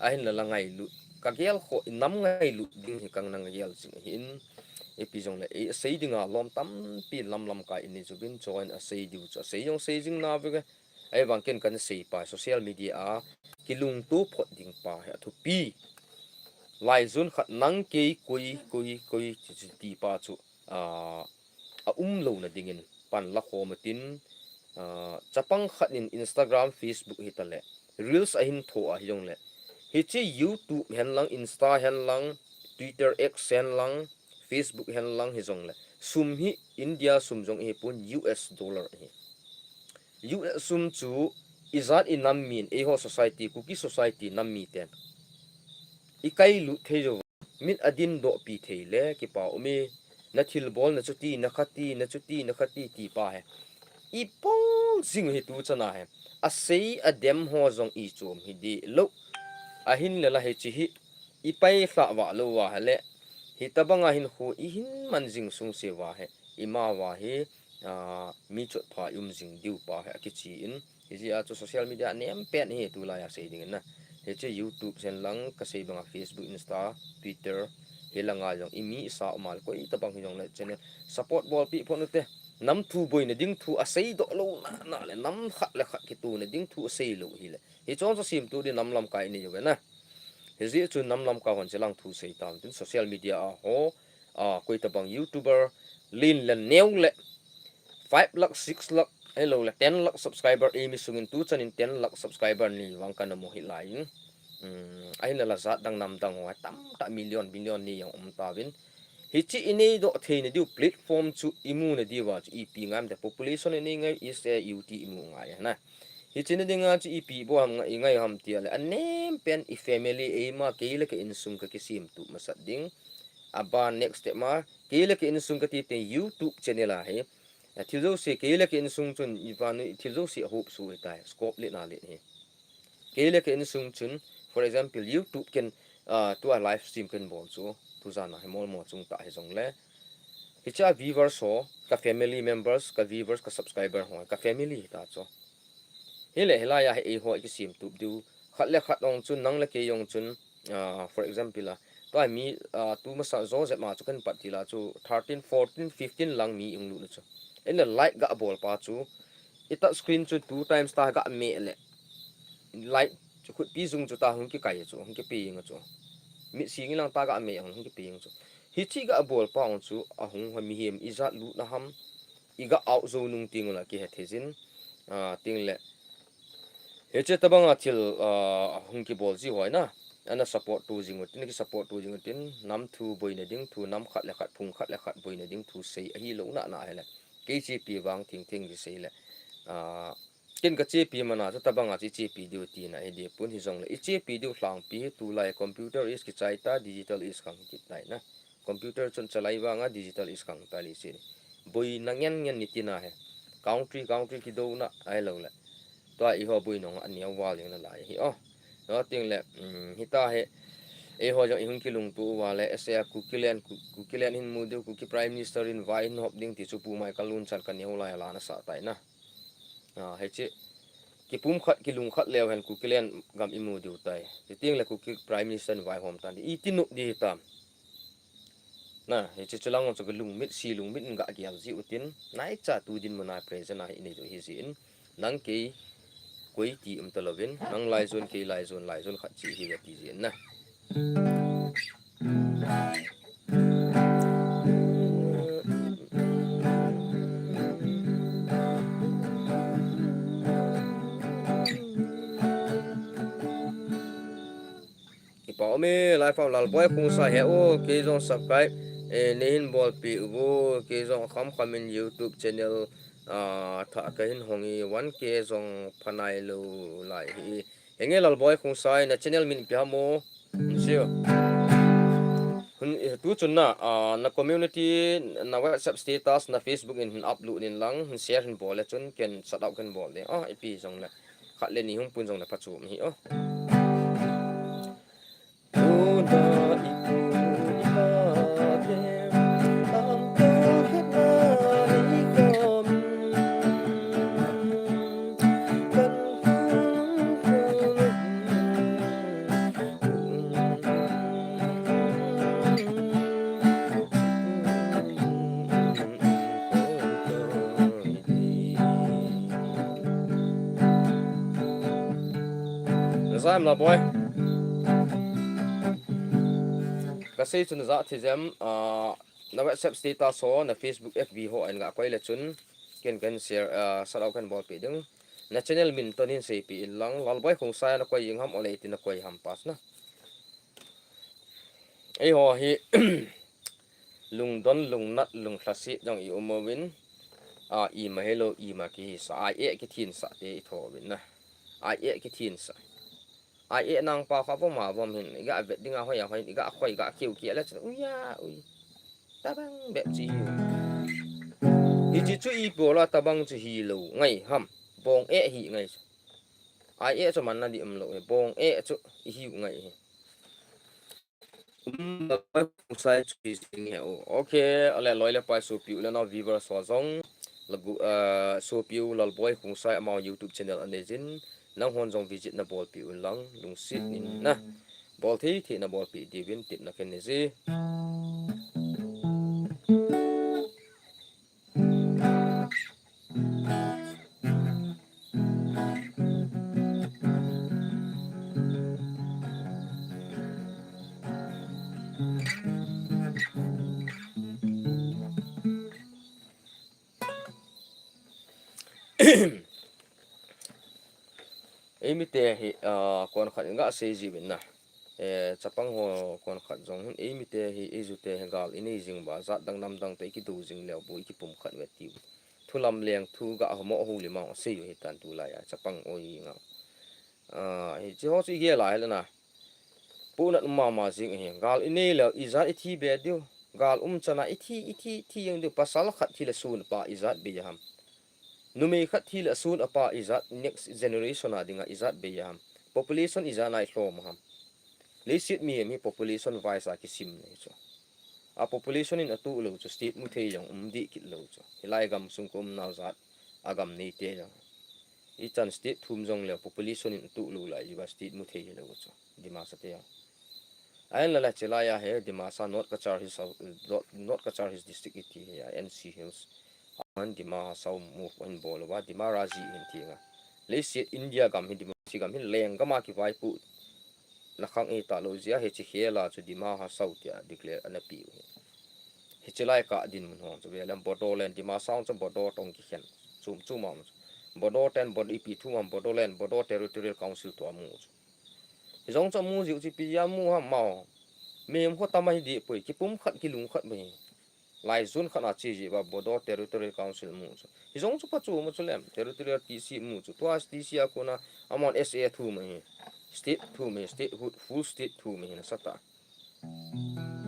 Ahinla la ngailut, ka gel kho, i nam ngailut ding hi ka na gel jing ahin. Ipi jongle, i sei dinga lom tampi lam lamkai in nei jouvin, join a sei diu chu, a sei jong sei jing nave. Ahivang ken kana sei pa, social media a kilungto phot ding pa hi athupi. Laijun khat nang kei koi, koi, koi, ti, ti, ti pa chu, ah, a um louna dingin pan la khom utin, ah, chapang khat in Instagram, Facebook hitale, Reels ahin tho a hijongle, hiche YouTube hen lang, Insta hen lang, Twitter, X hen lang, Facebook hen lang hijongle, sum hi India sum jong hi pon, U S dollar hi. U S sum chu ijat i nam min, eiho society, Kuki society nam miten i kailut thei jou, min adin doh pi thei le kipa um e, na thilbol na chuti, na khati, na chuti, na khati ti pa hi. I pol jing hi tu chana hi. Asei adem ho jong i chom hi di lou. Ahinla la hiche hi i pailha va lou va hile, hitabanga hin khu i hin man jing sung se va hi, ima va hi, ah, mi chotpha i um jing diu pa hi akichi in, hijeh a chu social media nem pen hi tulai a sei dingin na. Hiche YouTube channel lang ka sei banga Facebook, Insta, Twitter, hilanga jong i mi i sa um a le koi tabang hijongle channel support bolpi phot ute. Nam thu boina ding thu asei doh lou na, na le nam khat le khat kitohna ding thu asei lou hile. Hichon chu semtu di nam lamkai nei uve na. Hijeh chun nam lamkai hon chelang thu sei tam tin social media a ho, a, koi tabang YouTuber, lin le neo le, five lakh, six lakh, ahilou le ten lakh subscriber, eimi sungin tu chanin ten lakh subscriber ni vang kana mu hi lai in. Um, ahinla la jat dang nam dang ho, tamtah million, billion ni jong um tauvin. Hiche i nei doh theina diu platform chu i muna diu va chu ipi ngam te population i nei ngai is a U T i mu ngai na. Hiche na dinga chu ipi bol ham ngai, i ngai ham tia le, anem pen i family eima kei le ka insung ka kisem tup masat ding. Aban next step ma, kei le ka insung ka ti teng YouTube channel a hi. Thil jouse kei le kei insung chun i van u thil jouse a hop su hitai, scope le na le hi. Kei le kei insung chun, for example, YouTube ken, ah, tua live stream ken bol chu, tu jana hi mol mo chung ta hi jong le. Hicha viewers ho, ka family members, ka viewers, ka subscriber ho, ka family ta chu. Hi le hi la ya hi ei ho ki sim tup diu. Khat le khat ong chun, nang le kei ong chun, ah, for example, ah, tua mi, ah, tu masa zo zet ma chu kan pat ti la chu thirteen, fourteen, fifteen lang mi ung lu chu. In le like ga bol pa chu, i touch screen chu two times ta ga me le. Like chu khut pi jung chu ta hung ki kai chu, hung ki pi ing chu. Mi sing lang ta ga me hung ki pi ing chu. Hichi ga bol pa ong chu, a hung ho mi him i jat lu na ham, i ga out zo nung ting la ki he thei jin, ah, ting le. Hiche tabang a thil, ah, hung ki bol ji hoi na. Ana support tu jing utin, ki support tu jing utin, nam thu boina ding thu, nam khat le khat, phung khat le khat boina ding thu sei ahi lo na na hele. Kei chepi vang thing thing ki sei le. Ah, ken ka chepi mana chu tabang a chi chepi diu ti na hi di pun hi jong le. I chepi diu lhang pi hi tu lai computer is ki chai ta, digital is kang ki tai na. Computer chun chalai vang a digital is kang ta li si. Boina ngen ngen ni ti na he. Country, country ki do na ai lo le. Tua i ho boi nong a neo val jeng na lai hi o. No ting le, um, hi ta he. Ei ho jong i hung ki lung tu va le, ese a Kukiland, Ku-, Kukiland hin mu diu, Kuki Prime Minister in vai hin hop ding ti chu pu mai ka lun chan ka neo lai la na sa tai na. Ah, hichi. Ki pum khat, ki lung khat leo hen Kukiland gam i mu diu tai. Ti ting le Kuki Prime Minister in vai hom tan. I ti nu di tam. Na, hichi chu lang chu ka lung mit, si lung mit in ga ki al ji utin. Nai cha tu din mu na present a hi nei do hi ji in. Nang kei koi ti um ta lovin, nang lai zon kei lai zon, lai zon khat chi hi ve ti jin na. Kipa um e, lai fam Lalboi Khongsai he o, kei jong subscribe, eh, nei hin bolpi uvo, kei jong kham kham in YouTube channel, ah, tha ka hin hong e, one K jong phanai lo lai hi. Henge Lalboi Khongsai, na channel min ipi ham o? Sio. Hun, eh, tu chun na, ah, na community, na WhatsApp status, na Facebook in hin upload in lang, hin share hin bol le chun, ken shout out ken bol le. Ah, ipi jong le. Khat le ni hung pun jong le pha chu mi hi o. Na za em Lalboi? Ka sei chun na za thei jem, ah, na WhatsApp status ho, na Facebook, F B ho a hin ga koi le chun, ken ken share, ah, shout out ken bolpi ding. Na channel min toh hin seipi in lang, Lalboi Khongsai na koi jing ham, ole ti na koi ham pas na. Ei ho hi, lungdon, lungnat, lunglhasit jong i um uvin, ah, ima helou, ima kihisah, ai eh kithinsah te i tho uvin na. Ai eh kithinsah. Ai eh nang pa kha vom a vom hin, i ga vet ding a hoi a hoi, i ga khoi, i ga kiu kiu le chun, ui a, ui. Tabang bep chi hi. Hichi chu ipi bola tabang chu hilou ngai ham. Bong eh hi ngai chu. Ai eh chu man na di um lou hi. Bong eh chu i hiu ngai hi. Um, Lalboi Khongsai chu hi jing he o. Okay, ale loi le pai sopi u le nao viewers ho jong. Lagu, ah, sopi u Lalboi Khongsai amau YouTube channel a nei jin. Nang hon jong visit na bolpi un lang, lungset in na. Bol thei thei na bolpi diuvin tepna ken nei ji. Eimi te hi, ah, kon khat in ga sei ji uvin na. Eh, chapang ho kon khat jong hin eimi te hi, ei ju te hi gal i nei jing ba, jat dang nam dang te i kido jing leu bu i kipum khat ve tiu. Thu lam leng thu ga ho mo ho le ma sei u hi tan tu lai a, chapang oi nga. Ah, hichi ho chu i gel a hi le na. Pu nat mama jing hi. Gal i nei leu, i jat i thi be diu. Gal um chana ithi, ithi, ithi jeng diu, pasal khat thi le sun apa ijat bei ham. Numei khat thi le sun apa ijat, next generation a dinga ijat bei ham. Population ijat nai lhom ham. Leiset mihem hi population wise a kisim nei chu. A population in atuh lou chu state mu thei jong um dih kit lou chu. Hilai gamsung ka umnau jat a gam neite jong. Ichan state thum jong le population in atuh lou lai jiuva state mu thei hilou chu. Dimasa te jong. Ahinla le chilai a hi Dimasa North Cachar Hills, North Cachar Hills District iti hi a N C Hills. Aman Dima Hasao movement bol uva, Dima Raji hin ti nga. Leiset India gam hi Dima si gam hi lenggam a kivaipoh na khang e ta lou jeh a hiche khel a chu Dima Hasao tia declare ana pe u hi. Hiche lai kah dinmun ho chu ve lem Bodoland, Dima Hasao chu Bodo tong kikhen. Chum chum a um chu. Bodo ten Bodo ipi thu am Bodoland, Bodo Territorial Council tua mu chu. Hijong chu amu jiu chu ipi jeh a mu ham mo. Mihem ho tam ahi deh poi, kipum khat kilung khat mai. Lai zone khat a che jiuva Bodo Territorial Council mu chu. Hijong chu phachu mu chu lem, Territorial T C mu chu. Tua T C a kona amahon S A thu mai hi. State thu mai, statehood, full state thu mai hi nasatah.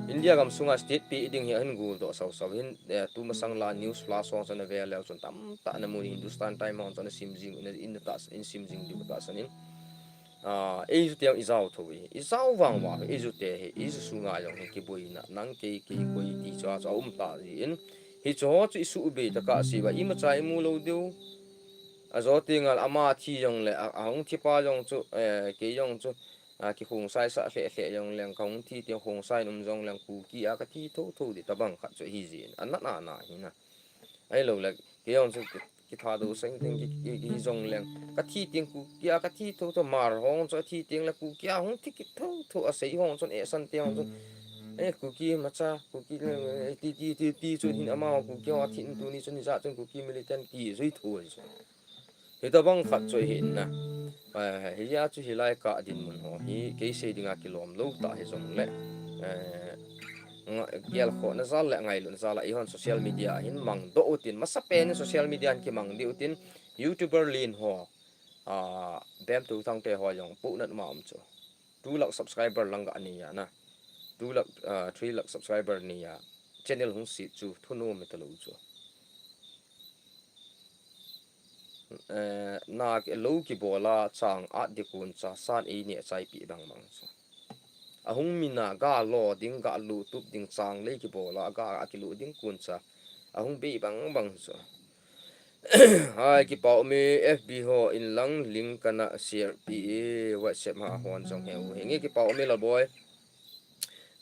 India gam sunga state pe ding hi ahin gul doh sau sau hin, eh, tumasang la news flash ho chun avel leu chun tamtah ana mu ni Hindustan Times ho chun ana sim jing, ana, in ta, in sim jing diu tahsan in. Ah, eiju te jong ijao tho hi, ijao vang vang hi, eiju te hi, eiju sunga jong hi kiboina, nang kei, kei koi ti chu a chu aum ta jin. Hichu ho chu isuhbei tah kah seh uva, imacha imu lou diu. Ajo tengle ama thi jongle, a, ahung thi pa jong chu, eh, kei jong chu, a, kikhungsai sah lheh lheh jongleng, kahung thi teng khungsai in um jongleng, Kuki a kathi tho tho ding tabang khat chu ahi jin. Anat ana hi na. Ahilou le, kei jong chu ki, kitha dou seng teng ki, ki, ki jongleng. Kathi teng Kuki a kathi tho tho, Hmar hon chu athi tengle Kuki a hung thi kit tho tho, asei hon chun, eh, Sante hon chun. Eh, Kuki macha, Kuki, eh, ti, ti, ti, ti chun hin ama Kuki ho athi in tuni chun hijat chun Kuki militant kijui tho ahi chu. Hitabang khat chu ahi in na. Eh, hijeh a chu hilai kah dinmun ho hi, kei sei dinga kilom lou tah hijongle. Eh, nga, gelkhohna jal le ngailutna jal a, eihon social media a hin mangdoh utin, masapen in social media a hin kimang dih utin, YouTuber len ho, ah, Bemthu Thangte ho jong pohnat ma um chu. Two lakh subscriber lang ga nei a na. Two lakh, ah, three lakh subscriber nei a. Channel hung sit chu thunom hita lou chu. Eh, na ke lou kibol a chang at ding kun cha san ei neh chaipi bang bang chu. Ahung min a ga lo ding, ga lutup ding chang lei kibol a ga akilu ding kun cha. Ahung bei bang bang chu. Hi, kipa um e, F B ho in lang link kana share pi e, WhatsApp ha hon jong he u. Henge kipa um e Lalboi.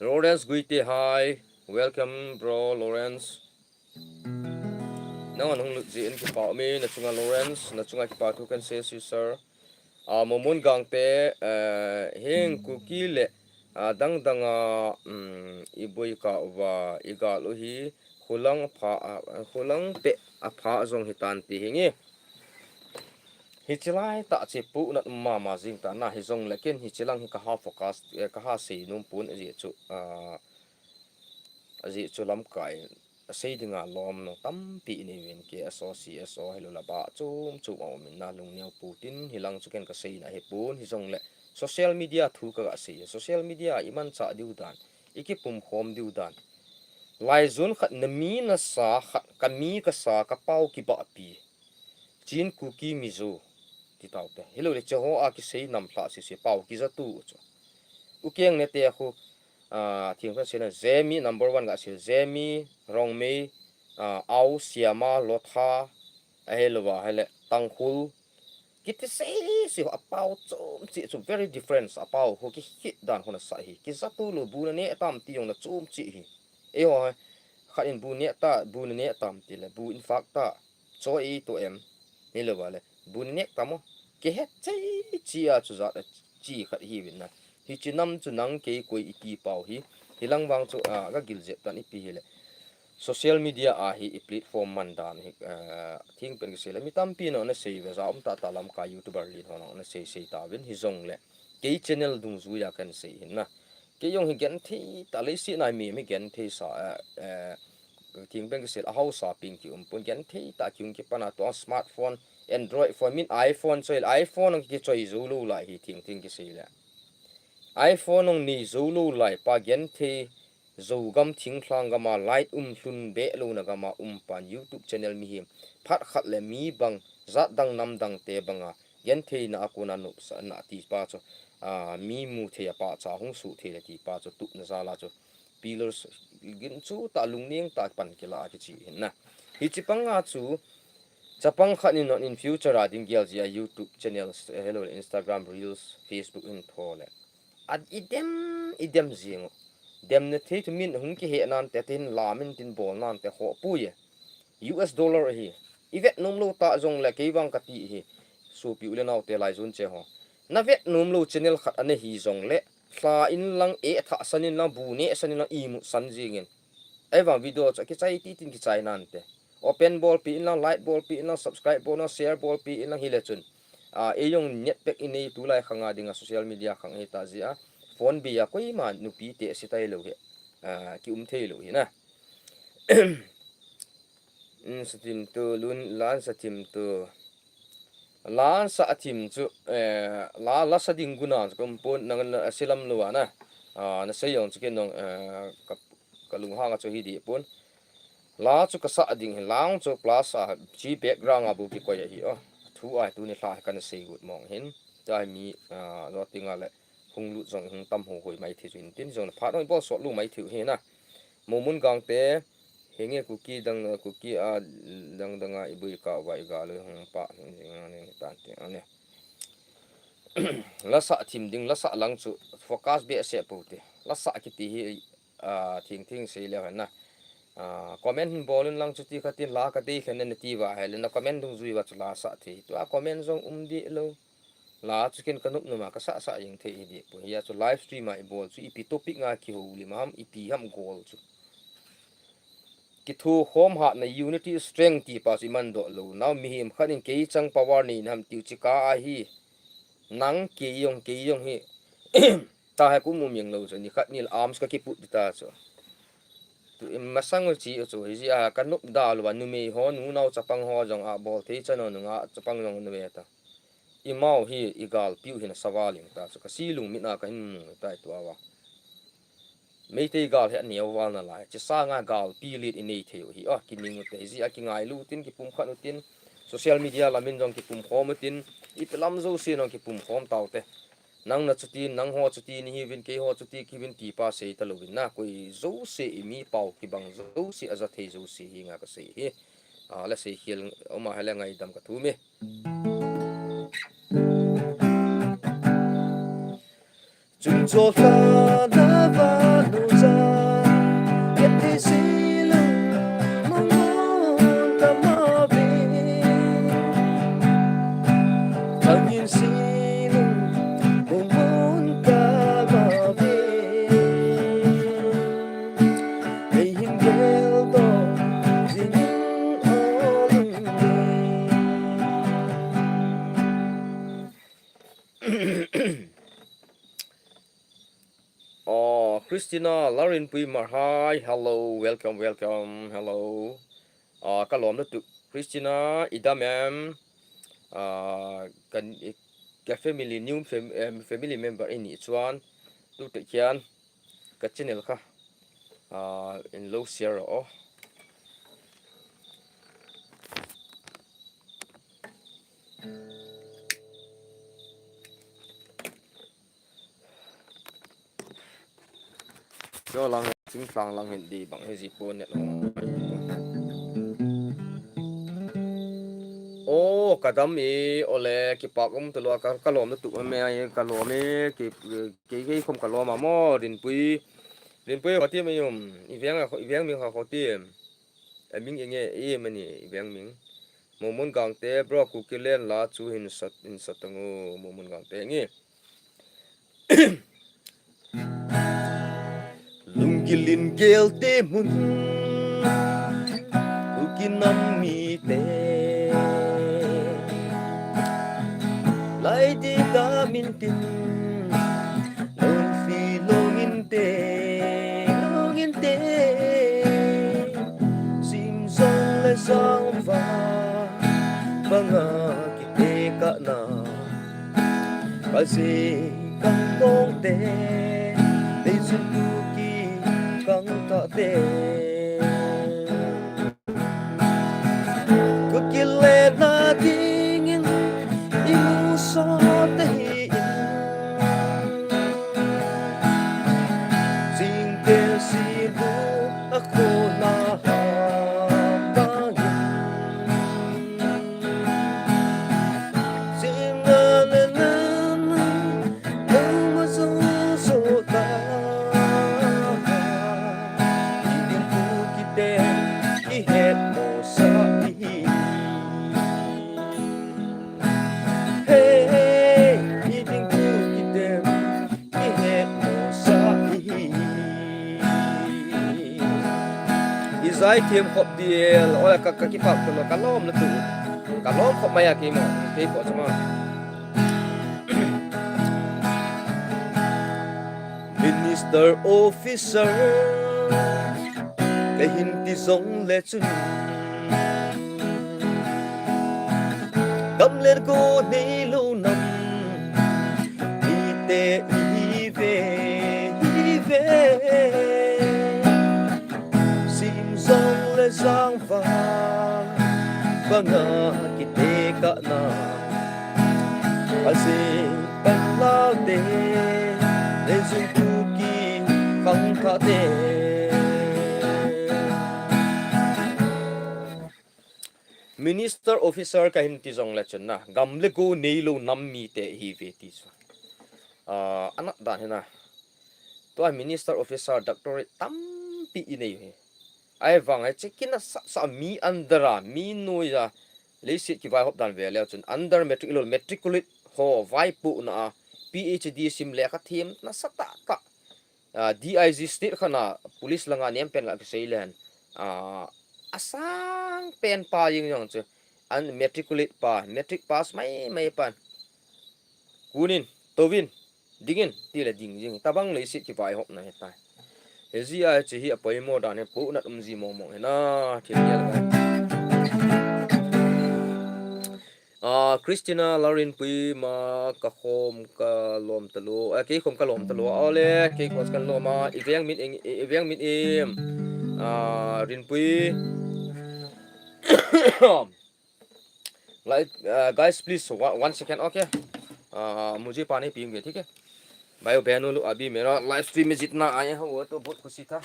Lawrence Guite, hi. Welcome, bro, Lawrence. Nang hung lut jeh in kipa um e, na chunga Lawrence, na chunga kipa thu kan sei, sir. A, Momun Gangte, eh, heng Kuki le, a, dang dang a, um, i boi kah uva, i gal u hi, khulang pha, a, khulang peh a pha jong hitan ti henge. Hiche lai tah chu pohnat mama jing ta na hijongle ken hiche lang hi kaha focus, eh, kaha sei nom pon ajeh chu, a, ajeh chu lamkai a sei dinga lom nung tampi nei uvin K S O, C S O, hilou le bah chom chom a um in na lungneo pon tin hilang chu ken ka seina hi pon hijongle social media thu ka ga sei, social media i manchah diu dan, i kipumkhom diu dan. Lai zone khat na mi na sa khat, ka mi ka sa, ka pao kibahpi. Chin Kuki Mizo ti tau te. Hilou le che ho a kisei nam lha sese pao kijatu chu. U keng ne te khu, ah, thing kan sei na Zemi number one ga sei, Zemi, Rongmei, ah, Ao, Siama, Lotha, ahilou va, hile, Tangkhul. Kiti sei sei ho a pao chom cheh chu very different a pao ho ki hit dan ho na sa hi. Kijatu lou bu na ne tam ti jong na chom cheh hi. Eiho, khat in bu ne ta, bu na ne tam ti le, bu in fak ta. Cho ei to em. Hilou va le. Bu na nek tam o. Kihet chei cheh a chu jat a chi khat hi vin na. Hiche nam chu nang kei koi iti pao hi. Hilang vang chu, a, ka gil jep tan ipi hile. Social media a hi i platform man dan hi, a, thing pen kisei le. Mi tampi nong na sei ve ja um tah tah lamkai YouTuber len ho nong na sei sei tauvin hijongle. Kei channel dungjui a kan sei hin na. Kei jong hi genthei tah leiset a mi, mi genthei sa, eh, eh, thing pen kisei le, a hausa pin ki um pon genthei tah ki um kipan a tua smartphone, Android phone, min iPhone choi le, iPhone jong kichoi jou lou lai hi thing thing kisei le. iPhone jong nei jou lou lai pa genthei Zogam thinglhang gama light um lhun be louna gama um pan YouTube channel mihem phat khat le mi bang zat dang nam dang te banga gentheina a kona nopsahna ti pa chu, a, mi mu thei a pa cha hung su thei le ti pa chu tupna jala chu pillars gin chu ta lungning ta pan kila a kichi hin na. Hichi panga chu chapang khat in non in future a ding gel jia YouTube channels, eh, hello, Instagram Reels, Facebook in tho le. At idem, idem jing. Dem na thei thu min hung kihe nan te tin la min tin bol nan te ho pu ye. U S dollar hi. I vet nom lo ta jong le kei vang ka ti hi. Supi u le nau te lai jun che ho. Na vet nom lo channel khat ana hi jong le. Hla in lang e tha san in lang bu ne san in lang i mu san jing in. Ei vang video chu kichai ti tin kichai nan te. Open bol pi in lang, like bol pi in lang, subscribe bol lang, share bol pi in lang hi le chun. A, ei jong net pack i nei tulai khang a dinga social media khang hi ta jia. Phone bi a koima nupi te si tai lo hi. A, ki um thei lo hi na. In sa thim tu, lun lan sa thim tu. Lan sa thim chu, eh, la, la sa ding guna chu kum pon nang na silam lo ana. A, na sei jong chu kin nong, eh, ka, ka lunghang a chu hi di pon. La chu ka sa ding hi lang chu plus a chi background a bu ki koi a hi o. Thu ai tu ni hla kan sei gut mong hin. Chai mi, a, lo tinga le hung lut jong hung tam ho hoi mai thei chu in tin jong phat noi bol sot lu mai thei hi na. Momun gang te, henge Kuki dang, Kuki a dang dang a i bui ka vai ga lo hung pa hung jing a ni tan ti a ni. La sa thim ding, la sa lang chu focus be se pu te. La sa kiti hi, a, thing thing sei le han na. A, comment hin bol in lang chu ti kha tin la ka dei khen na ti va he le na comment dung jui va chu la sa thei. Tu a comment jong um di lo. La chu ken ka nop nop a ka sa sa jing thei hi di pu. Hia chu live stream a i bol chu ipi topic nga ki ho li ma ham, ipi ham gol chu. Kithu khom hatna unity strength ti pa chu i man doh lo. Nau mihem khat in kei chang power nei na ham tiu chi ka a hi. Nang kei jong, kei jong hi. Ta he kum um jing lo chu ni khat ni arms ka kiput di ta chu. Tu i masang u chi u chu hi ji a ka nop da lo a numei ho, nu nau chapang ho jong a bol thei chan o nunga chapang jong nu ve ta. I mau hi i gal piu hin a sa va ling ta chu ka si lung mit na ka hin mu ta i tu a va. Meitei gal hi a neo val na lai. Chi sanga gal pi lit i nei thei u hi a ki ning u te hi ji a ki ngai lu tin ki pum khat u tin. Social media lamin jong ki pum khom u tin. I pe lam jo si nong ki pum khom tau te. Nang na chuti, nang ho chuti, ni hi vin kei ho chuti, ki vin ti pa sei ta lo vin na. Koi jo si i mi pau ki bang jo si a za thei jo si hi nga ka sei hi. A, la sei hial, oma hele ngai dam ka thu mi. Chun cho ta na va nu za, ya te si la, mong mong ta ma ve. Tangin si lu, mong mong ta ma ve. Ei hin gel to, jing in o lung ve. Oh, Christina Larinpui Marhai, hello, welcome, welcome, hello. Ah, ka lom na tu, Christina, i dam em, ah, ka, ka family, new fam-, em, family member i ni chuan, tu te khian, ka channel kha, ah, in lo share o. Cho lang, ching tlang lang hin di bang hi ji po net lo. O, ka dam e, ole, kipak um tu lo, ka, ka lom na tu me, ka lom e, ki, ki, ki khom ka lom a mo, Rinpui. Rinpui, kho ti me yum, i veng a, i veng mi kha kho ti. A ming enge, e mani, i veng ming. Momun Gangte, bro, Kuki len la chu hin sat, hin sat tangu, Momun Gangte ngi. Lunggil in gel te mun, Kuki nam mite. Lai di ka min tin, lungsi lungin te, lungin te. Sim jong le jong va, banga kite ka na. Ka si kang tong te, dei sun tu ki kang te. Kukile na dingin imuso te hi in. Sing te si bu a ko na ha bangin. Sing na na na na. Izai thiam khop diel, ola ka, ka kipap tu lo, ka lom le tu. Ka lom khop mai a keima, kei po chama. Minister officer, kei hin ti jong le chun. Gam le go nei lo nam, mi te i hi ve, i hi ve. Sim jong le jang vang, banga kite ka na. Asing pan lau te, le jung tu ki khang tha te. Minister officer ka hin ti jong le chun na, gam le go nei lo nam mi te hi ve ti chu. Ah, anat dan hi na. Tua minister officer doctorate tampi i nei hi. Ai vang ai che kin a sa, sa mi under a, mi noi a, leiset kivai hop dan ve le chun under matric lo matriculate ho vaipo na a, P H D sim le ka thiam na sa ta ka. Ah, D I G state khana police langa nem pen la kisei len. Ah, asang pen pa jing jong chu. An matriculate pa, matric pass mai mai pan. Kunin, tovin, dingin, ti le ding jing. Tabang leiset kivai hop na he tai. He ji a che hi a poimo dan he po nat um ji mong mong he na, thil gel ga. Ah, Christina Larinpui ma ka khom ka lom ta lo. Eh, kei khom ka lom ta lo. Ole, kei khom ka lom a. I veng min eng, i veng min em. Ah, Rinpui. Like, uh, guys, please, one, one second, okay? Uh, मुझे पानी पीऊंगे, ठीक है? भाइयों बहनों लोग, अभी मेरा लाइव स्ट्रीम में जितना आए हैं, वो तो बहुत खुशी था।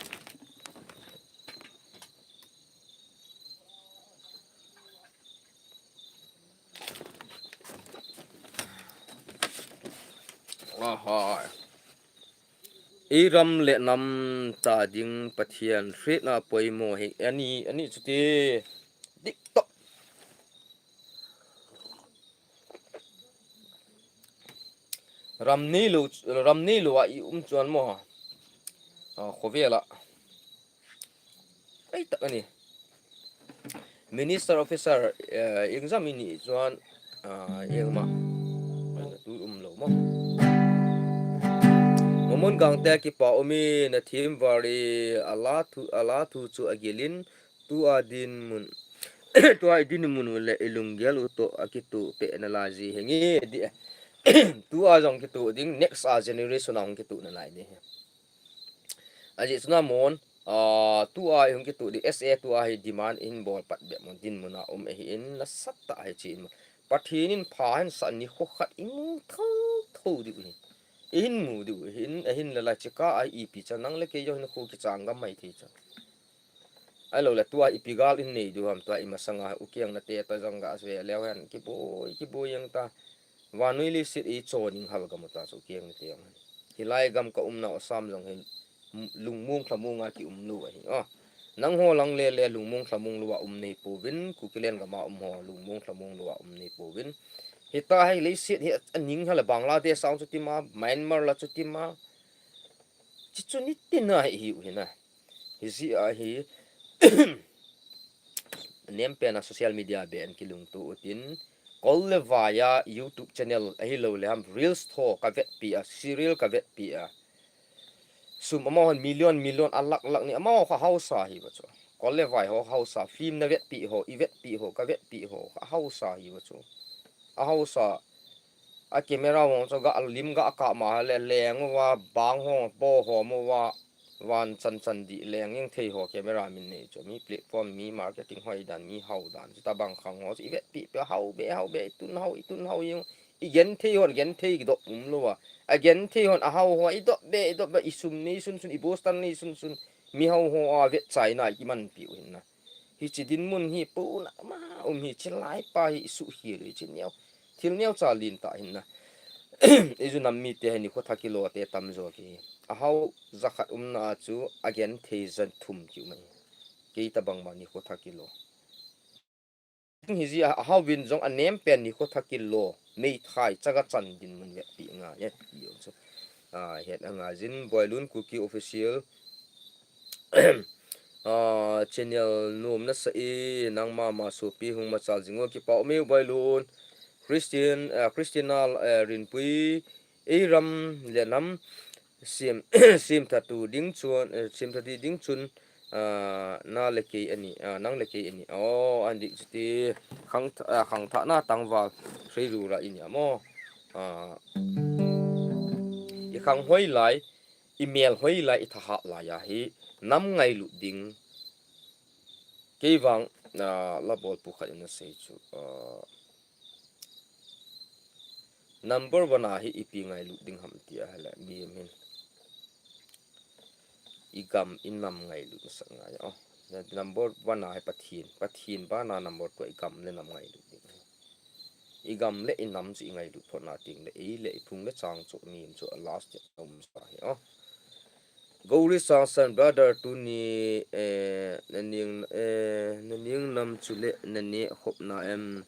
Aha. Ei ram le nam ta ding Pathian hrietna poimo hi ani, ani chuti. Dik tok. Ram nei lo, ram nei lo a i um chuan maw. Ah, khovel a. Ei tak ani. Minister officer, eh, exam i nih chuan, ah, engmah tu um lo maw. Mamon Gangte kipa umin a thim vari a la thu, a la thu chu a gilin tua dinmun, tua i dinmun u le i lunggel u tawh a kituh peh na lai ji hi nge di. Tua jong kituh ding, next a generation a hung kituh na lai di hi. A ji chuna mon, ah, tua i hung kituh di, S A tua hi demand in bol pat beh mun dinmun a um e hi in na sat ta hi chi in. Pathian in pha hin sa ni kho khat i mu tho tho di u hi. I hin mu di u hi in, a hin la la chi ka a ipi cha nang le kei jong hin khu ki chang gam mai thei cha. Ai lo le tua ipi gal in nei di u ham tua i masanga u kiang na te ta jong ga ve leu hen ki boi, ki boi yang ta. Vannoi leiset i chawning hal gam u ta chu kiang ni tiang. Hilai gam ka umna u sam jong hi lungmong thlamong a ki um lo ahi. Ah, nang ho lang le le lungmong thlamong lo a um nei pouvin, Kukiland gam a um ho lungmong thlamong lo a um nei pouvin. Hita hi leiset hi a ning hal Bangladesh a chu tima, Myanmar la chu tima. Chi chu ni tina hi hi u hi na. Hi ji a hi nem pen a social media ben ki lungtu u tin. Kol le vai a YouTube channel ahi lo le ham reels tho ka vetpi a, serial ka vetpi a. Sum amaho million, million a lakh, lakh ni amaho kha hausa hi va chu. Kol le vai ho hausa, film na vetpi ho, i vetpi ho, ka vetpi ho, kha hausa hi va chu. A hausa, a camera ho chu ga lim ga ka ma le leng uva, bang ho, bo ho mo uva, van chan chan di leng jeng thei ho camera min nei chu, mi platform, mi marketing hoi dan, mi hao dan, chuta bang khang ho chu i vetpi pe, hao be, hao be, i tun hao, i tun hao jeng, i gen thei hon gen thei doh um lou a, a gen thei hon a hao ho i doh be, i doh be, i sum nei sun sun, i Boston nei sun sun, mi hao ho a vet chaina i kiman piu hin na. Hichi dinmun hi puna ma um hi, chilai pa hi i suh hi le chi neo. Thil neo cha lin ta hin na. I ju nam mite hi nikho thak kilo te tam jo ki. A hao jakhat umna a chu a gen thei jan thum ki um ahi. Kei ta bang ma nikho thak kilo. Hi ji a hao vin jong a nem pen nikho thak kilo. Mei thai chaga chan dinmun vetpi nga ye. I jong chu. A, het anga jin Boilun Kuki Official. A, channel nom nasa e, nangma ma sopi hung machal jing o, kipa um e Boilun. Christian, a, Christina, a, Rinpui, ei ram le nam sim, sim thatu ding chun, a, sim thatu ding chun, a, na le kei ani, a, nang le kei ani. O, an dik chuti khang, a, khang tha na tangval thei ru ra ini amo. A, i khang hoi lai, i mel hoi lai, i thahat lai a hi nam ngailut ding. Kei vang, a, la bol pu khat in a sei chu, a, number one a hi ipi ngailut ding ham ti a hele mi min. I gam i nam ngailut na sak ngai. O, number one a hi Pathian, Pathian bana number two a i gam le nam ngailut ding. I gam le i nam chu i ngailut phot na ting le, ei le i phung le chang chu, nim chu a last a um sa hi, o. Gauri Sangsan brother, tuni, eh, na ning, eh, na ning nam chu le na ne khop na em.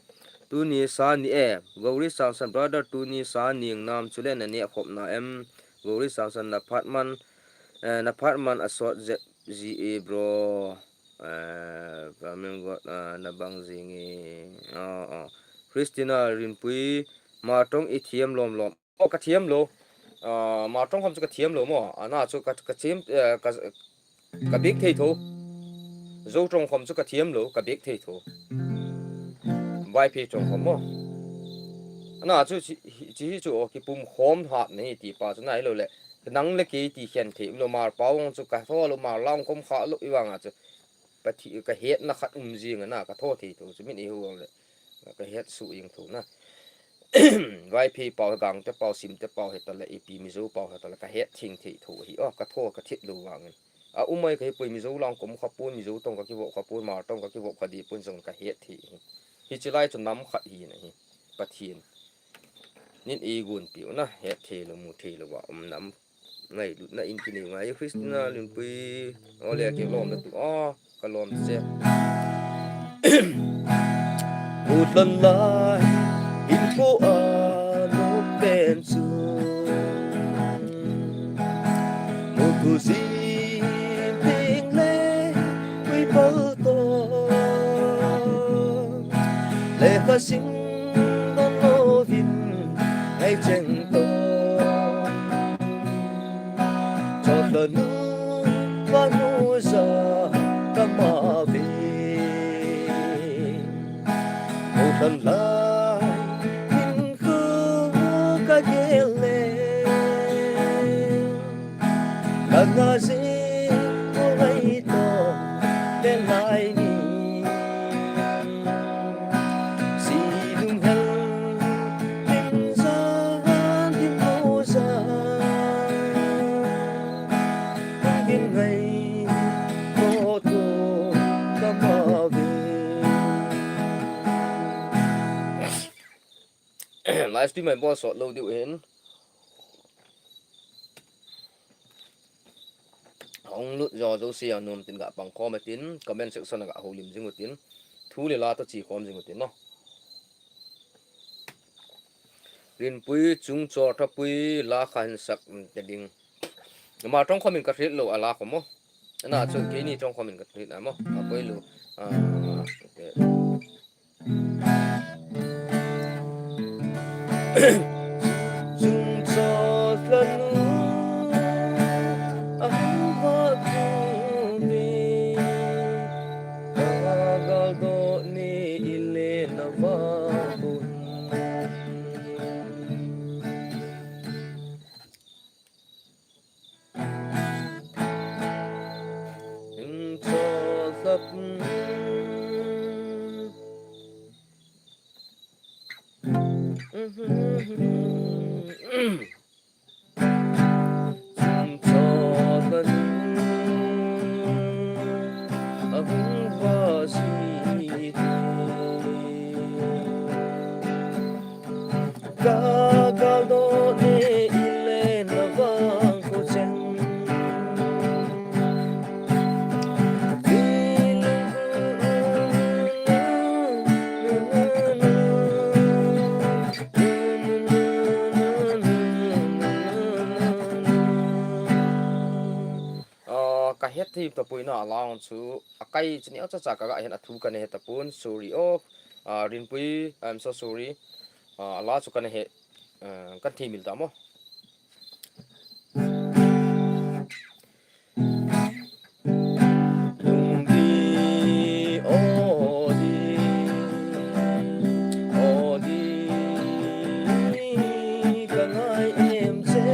Tuni sa ni e, Gauri Sangsan brother, tuni sa ning nam chu le na ne khop na em. Gauri Sangsan na phat man, eh, na phat man a sot jep ji e bro. Eh, Brahmin God, ah, na bang jing e. Ah, ah. Christina Rinpui, ma tong i thiam lom lom. O, ka thiam lou. Ah, ma tong khom chu ka thiam lou mo. Ana chu ka, ka thiam, eh, ka, ka bik thei tho. Zo tong khom chu ka thiam lou, ka bik thei tho. Vaiphei tong khom mo. Ana chu chi, chi hi chu o kipum khom hat nei ti pa chu nai lou le. Nang le kei ti khen thei lou, mar pau ang chu ka tho lou, mar lang khom kha lou i vang a chu. Pathi-, ka hetna khat um jing a na, ka tho thei tho chu min ei hu ang le. Ka het su ing tho na. Vaiphei pau, Gangte pau, Simte pau, heta le, ipi Mizo pau, heta le, ka het thing thei tho hi. O, ka tho, ka thit lou vang in. A umai ka hi poi Mizo lang kom kha pon, Mizo tong ka kivo kha pon, mar tong ka kivo kha di pon jong ka het thei hi. Hichi lai chu nam khat hi na hi. Pathian. Nin ei gun piu na, het thei lou, mu thei lou va, um nam. Ngailutna in kinei ngai, Christina Rinpui. Ole, ke lom na tu. Ah, ka lom che. Mutlan lai, in ko a lo pen chu. Mutu si ping le, kui pal to. Le ka sing don lo vin, ai cheng to. Chawtla nu ka nu za ka ma ve. Mo tan lai in khu ka gel le. Ka nga zi ko lai to le lai ni. Si lung hel din za din mo za. Live stream mai bol sot lou diu hin. Hong lut jo jo sia nom tin ga pang khom tin comment section ga holim jing utin. Thu le la to chi khom jing utin no. Rinpui chung chor thapui la kha hin sak te ding. Ma tong khomin ka hriet lou a la khomo. Ana chu keini tong khomin ka hriet a mo. A poi lu. A, okay. Chung chor thanu a hung va tu ni. Ka gal do ni ile na va hun. Ah, ka het thei tapoi na, a la chu, a kai chu neo cha cha ka ga hen, a thu ka ne het tapon, sorry o. Ah, Rinpui, I'm so sorry. Ah, a la chu ka ne het, ah, kan thei mil ta mo. Lungdi, odi, odi, ka ngai em che.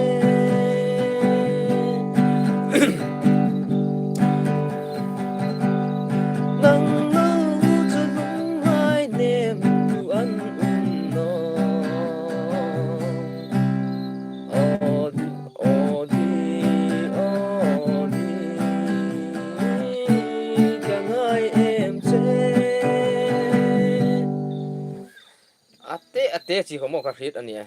Nang lo chu lungngai nem tu an um no. Odi, odi, odi, ka ngai em che. Ate, ate chi homo ka hriet ani e.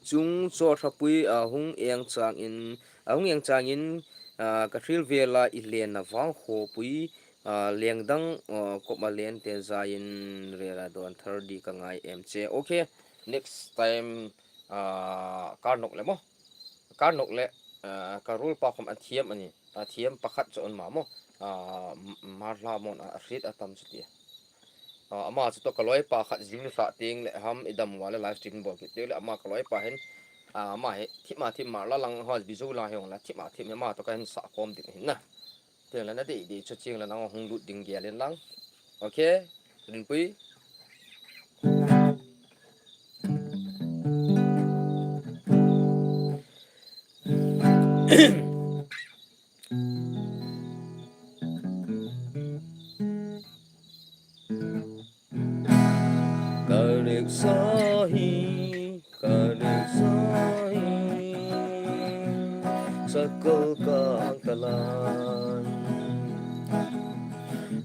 Chung cho thapui a hung eng chang in, a hung eng chang in, ah, ka thil vela i len na vang khopui, ah, lengdang, ah, kop a len te za in rela don thar di ka ngai em che. Okay, next time, ah, kar nok le mo. Kar nok le, ah, ka rul pa khom a thiam ani. A thiam pakhat cho on ma mo. Ah, m-, mar la mon a hriet a tam chu ti. Ah, ama chu to ka loi pa khat jing sa ting le ham i dam wa le live stream bol kit le ama ka loi pa hin, ah, ama he thima thima la lang ho bizu la hong la thima thim ma to ka hin sa kom ding hin na. Ting la na dei dei chu ching la nang hung lut ding gel in lang. Okay, Rinpui. Ka riksa hi, ka riksa hi, sakol ka ang talan.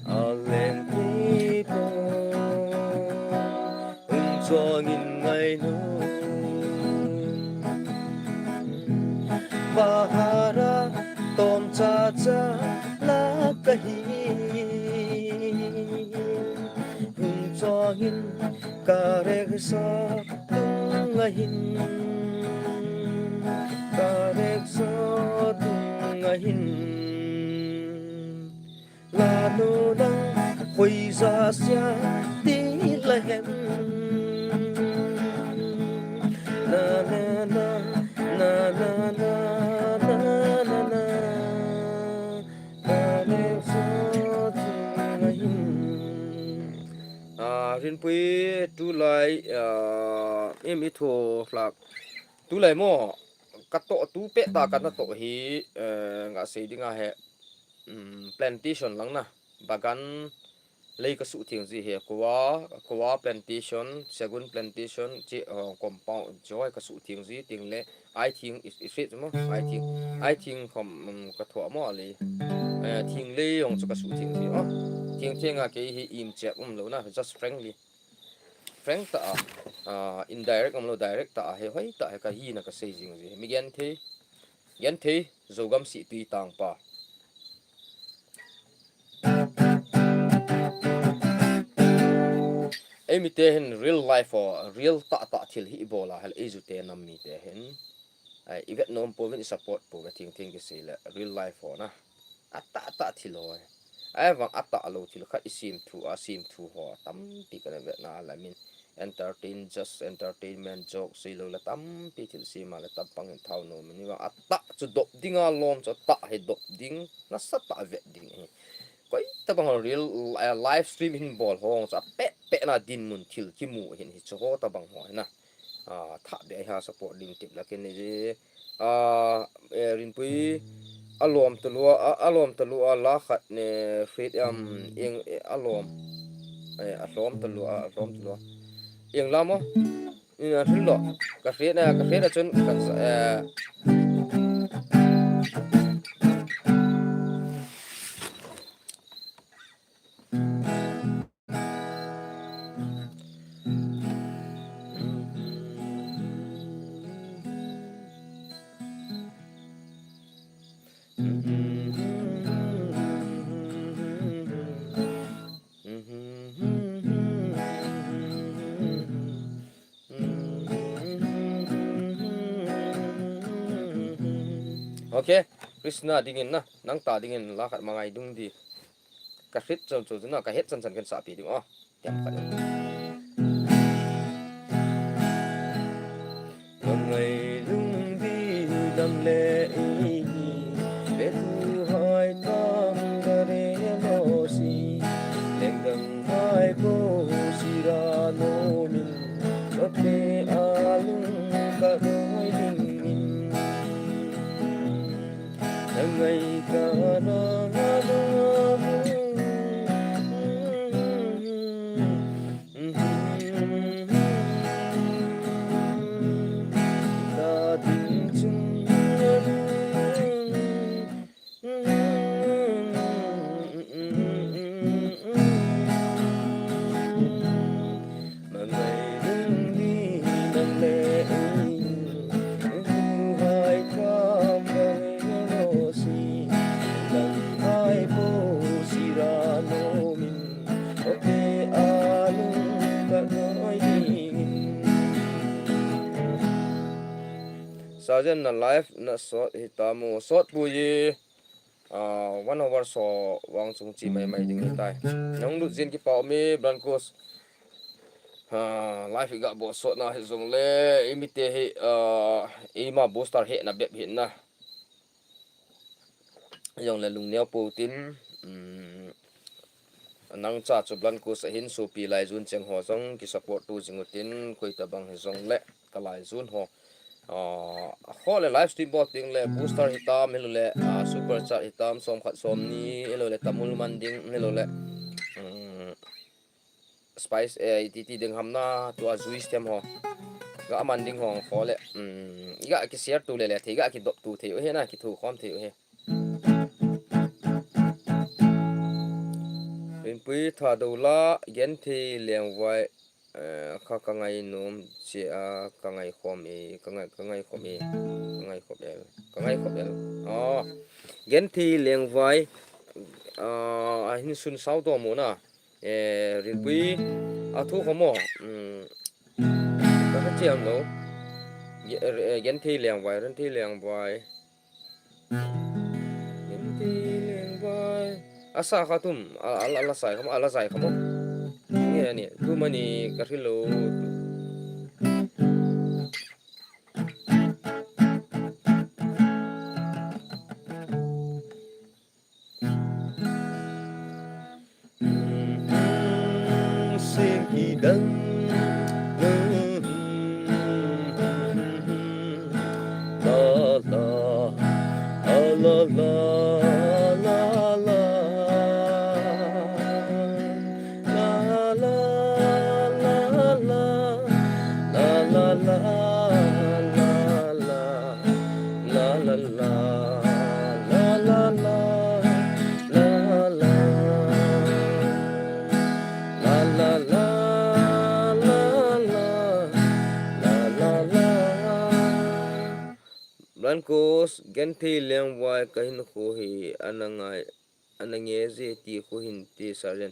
A leng ti po, um chuang in ngai nu. Bahara tom cha cha la ka hi. Hung chawngin ka reksa tung ahin, ka reksa tung ahin. Lanu nang hoiza sia ti la hem. Na, na, na. Ah, Rinpui, tulai, ah, em i tho hlak. Tulai mo, ka to tu pe ta ka na to hi, eh, nga sei ding a he, um, plantation lang na, bagan lei ka suh thing ji he, koa, koa plantation, segun plantation, chi, uh, compound joy ka suh thing ji, ting le, ai thing, i, i fit mo, ai thing, ai thing khom, um, ka thua mo le, eh, thing le yong chu ka suh thing ji, oh, thing thing a kei hi im chek um lo na, just frankly, frank ta a, uh, indirect um lo, direct ta a, he hoi ta he ka hi na ka sei jing ji, mi gen thei, gen thei, Zogam si tui tang pa. Ei mi te hin real life o, real tah tah thil hi i bol a, hel ei zu te nam mi te hin. Ai, i vet nom po vin i support po ve thing thing ki sei le, real life o na. A tah tah thil o. Ai vang a tah lo thil khat i sim thu, a sim thu ho, tampi ka na vet na la min. Entertain, just entertainment, joke, sei lo la tampi thil sima la tam pang in thau no min. Ni vang a tah chu dop ding a lom chu a tah he dop ding, nasa tah vet ding he. Koi tabang real, eh, live stream hin bol hong chu a pet pet na dinmun thil kimu hin hi chu ho tabang ho hi na. Ah, tha be ha support ding tip la kin ni ji. Ah, eh, Rinpui, alom talua, a, alom talua la khat ne, fit, um, ing, eh, alom. Eh, alom talua, alom talua. Ing la mo? Ing a thil lo. Ka fit na, ka fit na chun, ka, eh, Okay, Krishna dingin na, nang ta dingin la khat mangai dung di. Ka hit chan chu na, ka het chan chan ken sa pi ding o. Tiam khat. Ngai lung di dam le i, le tu hai tam gare lo si, leng dam hai ko si ra no min, lo te a lung ka noi ding in. Ngai ka na na na. Sajen na live na sot hita mo, sot pui. Ah, one hour so vang chung chi mai mai ding hitai. Nang lut jin kipa mi Blankos. Ah, live i ga bol sot na hi jong le, i mite hi, ah, i ma booster hi na bep hi na. Jong le lung neo po tin, um, nang cha chu Blankos a hin sopi lai jun cheng ho jong ki support tu jing u tin, koi ta bang hi jong le ka lai jun ho. Ah, a kho le live stream bol ting le booster hitam, hilo le, ah, super chat hitam, som khat som ni, hilo le tamul man ding, hilo le, um, spice, eh, iti ti ding ham na, tua juice tem ho. Ga man ding ho kho le, um, ga ki share tu le le, thei ga ki dop tu thei u he na, ki thu khom thei u he. Rinpui Thadou la, Genthei Lengvai, eh, kha ka ngai nom che a, ka ngai khom e, ka ngai, ka ngai khom e, ka ngai khom el, ka ngai khom el. Oh, Genthei Lengvai, ah, a hin sun sao to mo na. Eh, Rinpui, a thu khom mo. Hmm. Ka ka chiam lo. Ge-, eh, Genthei Lengvai, Rinthei Lengvai. Asa kha tum, a, a, a la sai kha mo, a la sai kha mo. Ni, ni, tu mani ka hril lo. Sing ki dang. La la, la la, la la. La la, la la, la la, la la, la la. La la la, la la la, la la. La la la, la la, la la la. Blankos, Genthei Lengvai ka hinkho hi ana ngai, ana nge je ti khu hin ti sa len.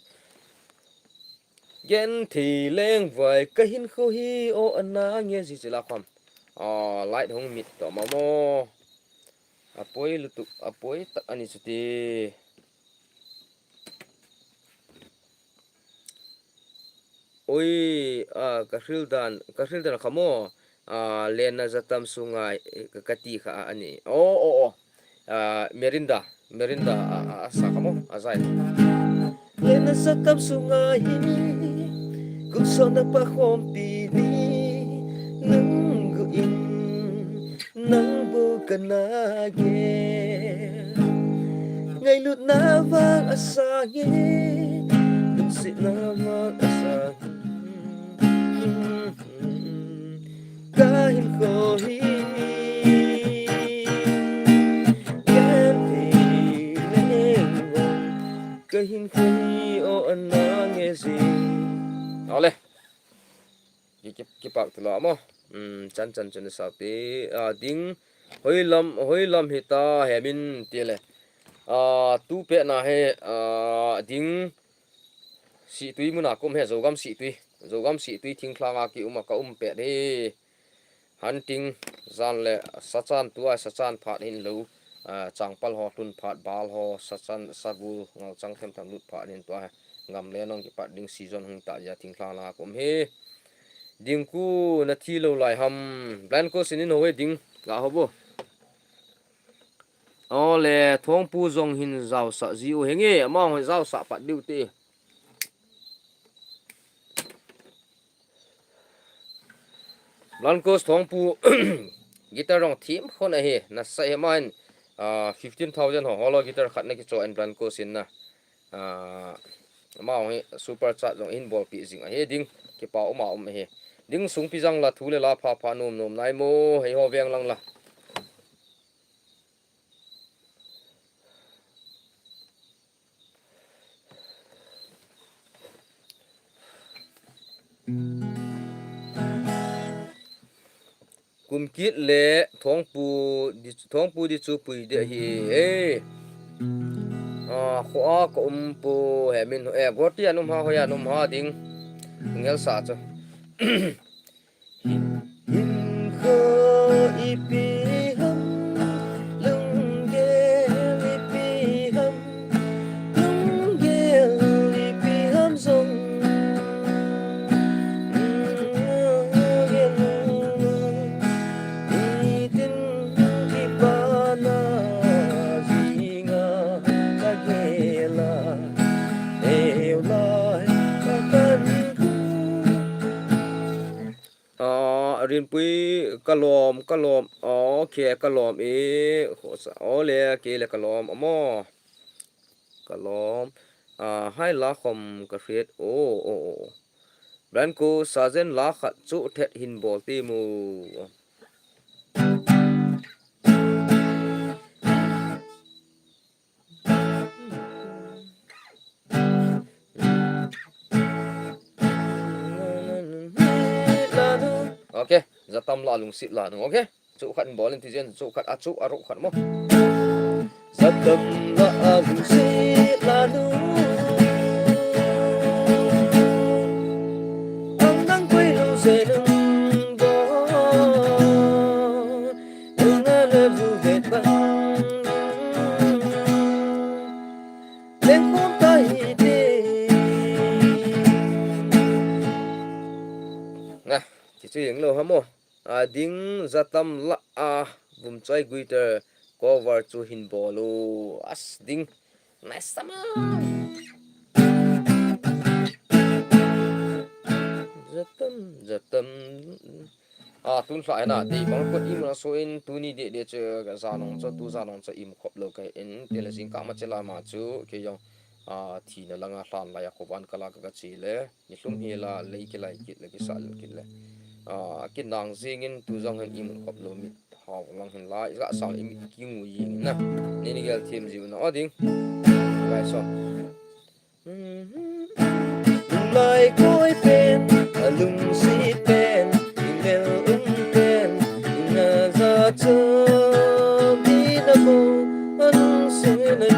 Genthei Lengvai ka hinkho hi o ana nge je che la kham. Ah, light hung mit to ma mo. Apoi lutuk, apoi tak ani chuti. Oi, ah, ka hril dan, ka hril dan kha mo. Ah, lenna jatam sungai, eh, ka, ka ti kha a ani. Oh, oh, oh. Ah, Merinda, Merinda, a, a, a sa kha mo, a zai. Lenna jatam sungai, kum sona pa khompi ni, nung gu in, nang bu ka na ge. Ngailutna vang asang e, lungsetna vang asang e. Kahin khohi, kahin khohi, o anang e si. Ole. Ki, ki, kipak tilo mo. Hmm, chan chan chan sa te. A, ding. Hoilam, hoilam hita hemin tile. A, tu pet na he, a, ding. Situi muna kum he, Zogam Situi. Zogam Situi thingthlanga ki uma ka um pet he. Hunting, jan le sachan tua, sachan phat hin lo, a, changpal ho hlun phat, bal ho, sachan, sagul, ngalchang themtham lut phat hin tua, ngam le nong kipat ding season hung ta ja thingthlanga kum he. Ding ku na thi lo lai ham, Blanco sinin ho he ding, la ho bo. Ole, Thongpu jong hin jaosah ji u henge, ama ho jaosah pat diu te. Blancos Thongpu guitar rong thim khon ahi, nasa hi main, ah, fifteen thousand ho, holo guitar khat na kicho en Blancos in na. Ah, ama hi super chat jong hin bolpi jing ahi ding, kipa um a um ahi. Ding sung pi jang la thu le la pha pha nom nom nai mo, hei ho veng lang la. Kumkit le Thongpu di, Thongpu di chu pui de hi e. Ah, kho a ka um pu he min, eh, goti anum ha, hoi anum ha ding. Ngel sa chu. Hinkho ipi ham, lunggel ipi ham, lunggel ipi ham jong, nitin kipana jinga kagela, eulai kakan. Ah, Rinpui, kalom, kalom. Okay, kalom e. Khosa, ole, kei le kalom, amo. Kalom. Ah, hai la khom ka hriet. Oh, oh, oh. Blanco, Sergeant la khat chu thet hin bol ti mu. Okay, Jatam la lungsit la nung, okay? Chu khat in bol in ti jen, chu khat a chu a ro khat mo. Jatam la lungsit la nung. Ang nang koi lungsit nung bo. Nung na le bu vet bang. Lengkhom ta hi te. Na, ti chu yeng lo ha mo. A ding Jatam la a Vumchoi guitar cover chu hin bol u. As ding. Nice tama. Jatam, Jatam. A, tun lha hena, dei bang kot imu na so in, tuni dei dei chu, ka janong chu, tu janong chu imu khop lo ka in, tile jingkah ma chela ma chu, kei jong, a, thina langa lhan lai a khovan kala ka, ka chi le, ni lhum hi la, lei kilai kit le, kisa lel kit le. A, kinang jing in, tu jong hin imu khop lo mit, hao lang hin lai, ka sang i mit kingu jing na, ni ni gel thim jiu na, o ding, lai so. Lungmai koi pen, alungsi pen, inel um pen, ina ja cho, ina mo, alungsi na.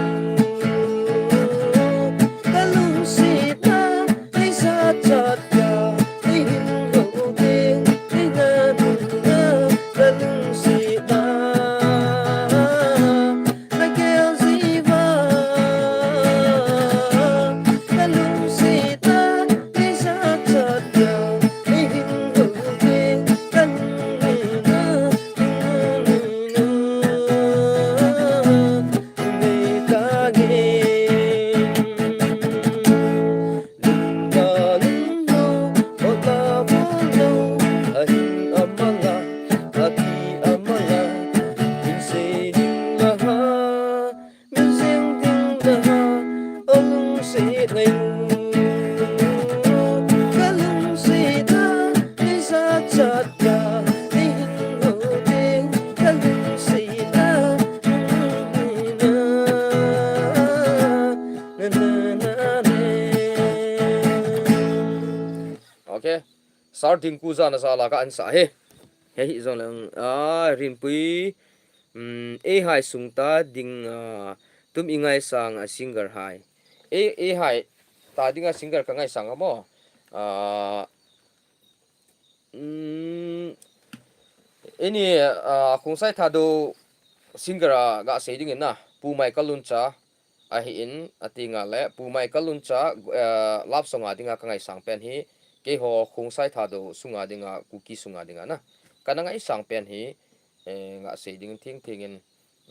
Alungsi na, ei ja chat ya, ei hin ho pen, ei na nung na, alungsi na. Sir Dingku jana jala ka ansah hi. Hei hi jong lang, ah, Rinpui, um, eihai sung ta ding, ah, tum i ngaisang a singer hai. E, eihai ta ding a singer ka ngaisang a mo. Ah, um, ini, ah, Khongsai Thadou singer a ga sei ding in na, Pu Michael Luncha, ahi in, ati nga le, Pu Michael Luncha, eh, love song a dinga ka ngaisang pen hi, keiho Khongsai Thadou sunga dinga, Kuki sunga dinga na. Ka na ngaisang pen hi, eh, nga sei ding thing thing in,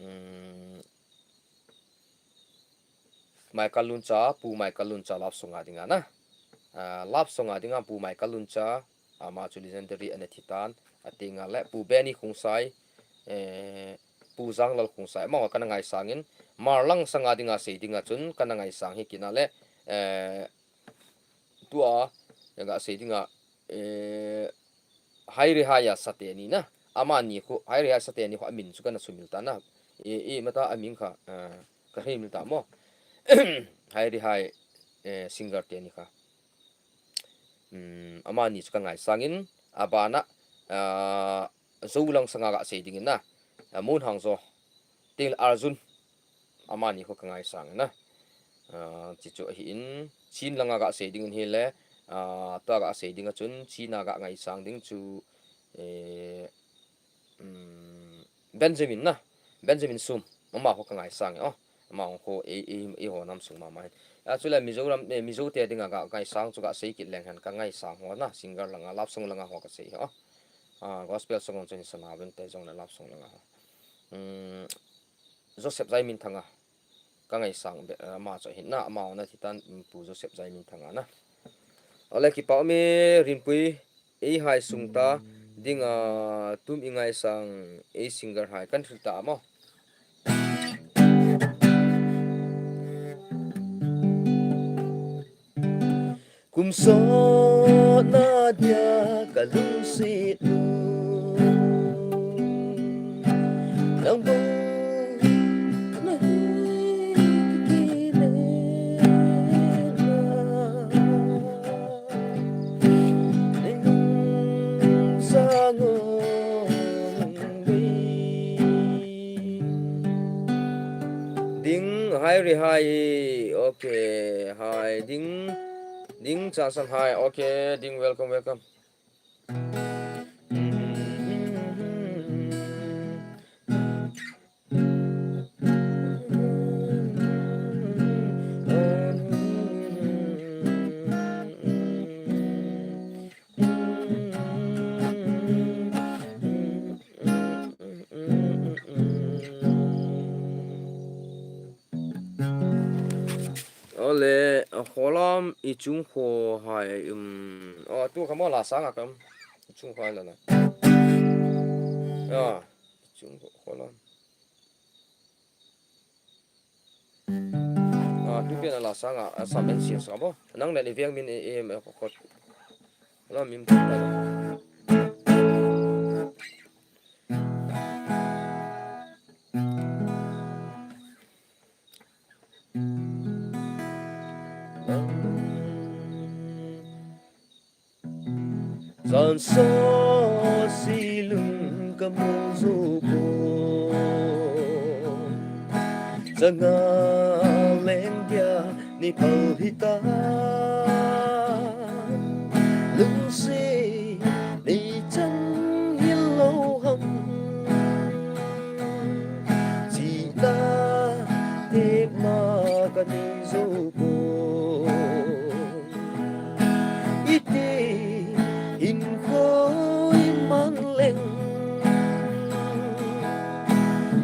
um, Michael Luncha, Pu Michael Luncha love song a dinga na. Ah, love song a dinga Pu Michael Luncha, ama chu legendary ana thi tan, ati nga le, Pu Benny Khongsai, eh, Pu Janglal Khongsai, amaho ka na ngaisang in, Marlang sanga dinga sei dinga chun, ka na ngaisang hi kina le, eh, tua, ya ga sei dinga, eh, Hairi Hai a sa teni na, amani khu, Hairi Hai sa teni khu amin chu ka na sumil ta na, i, i mata aming kha, eh, ka himil ta mo, Hairi Hai, eh, singer teni kha. Um, amani chu ka ngaisang in, abana, ah, Zolang sanga ga sei ding in na, ah, Mun Hang Jo, Ting Arjun, amani khu ka ngaisang in na. Ah, chi chu ahi in, Chin langa ga sei ding in hi le, ah, tua ga sei ding a chun, China ga ngaisang ding chu, eh, um, Benjamin na, Benjamin Sum, amaho ka ngaisang e, oh, amaho khu, e, e, eiho nam sung mama hin. A, chule Mizoram, eh, Mizo te dinga ka ngaisang chu ka sei kit leng hen ka ngaisang ho na, singer langa, love song langa ho ka sei ho. Ah, gospel song chu hin sana ben te jong le love song langa ho. Um, Joseph Zaiminthanga, ka ngaisang be, eh, ama chu hin na, amaho na thi tan, um, Pu Joseph Zaiminthanga na. Ole kipa um e, Rinpui, eihai sung ta dinga tum i ngaisang, ei singer hai kan thil ta mo. Kum sot na dia ka lungsit nu. Nang bou na hi kile na. Ding Hairi Hai, okay, Hai, Ding, Ding Chasan Hai, okay, Ding, welcome, welcome. Ole, a kholam i chung kho hai, um, a, tu kha mo la sang a kam. I chung kho hai la na. A, i chung kho, kholam. A, tu pen a la sang a, a, sam en sian sa bo. Nang le ni veng min e, e, me kho khot. La min ta la. Zan so silung ka mu zu ko. Zanga leng dia ni pau hita. Lung si ni chang hilou ham. Sina te ma ka ni zo ko. Iti in ko i man leng.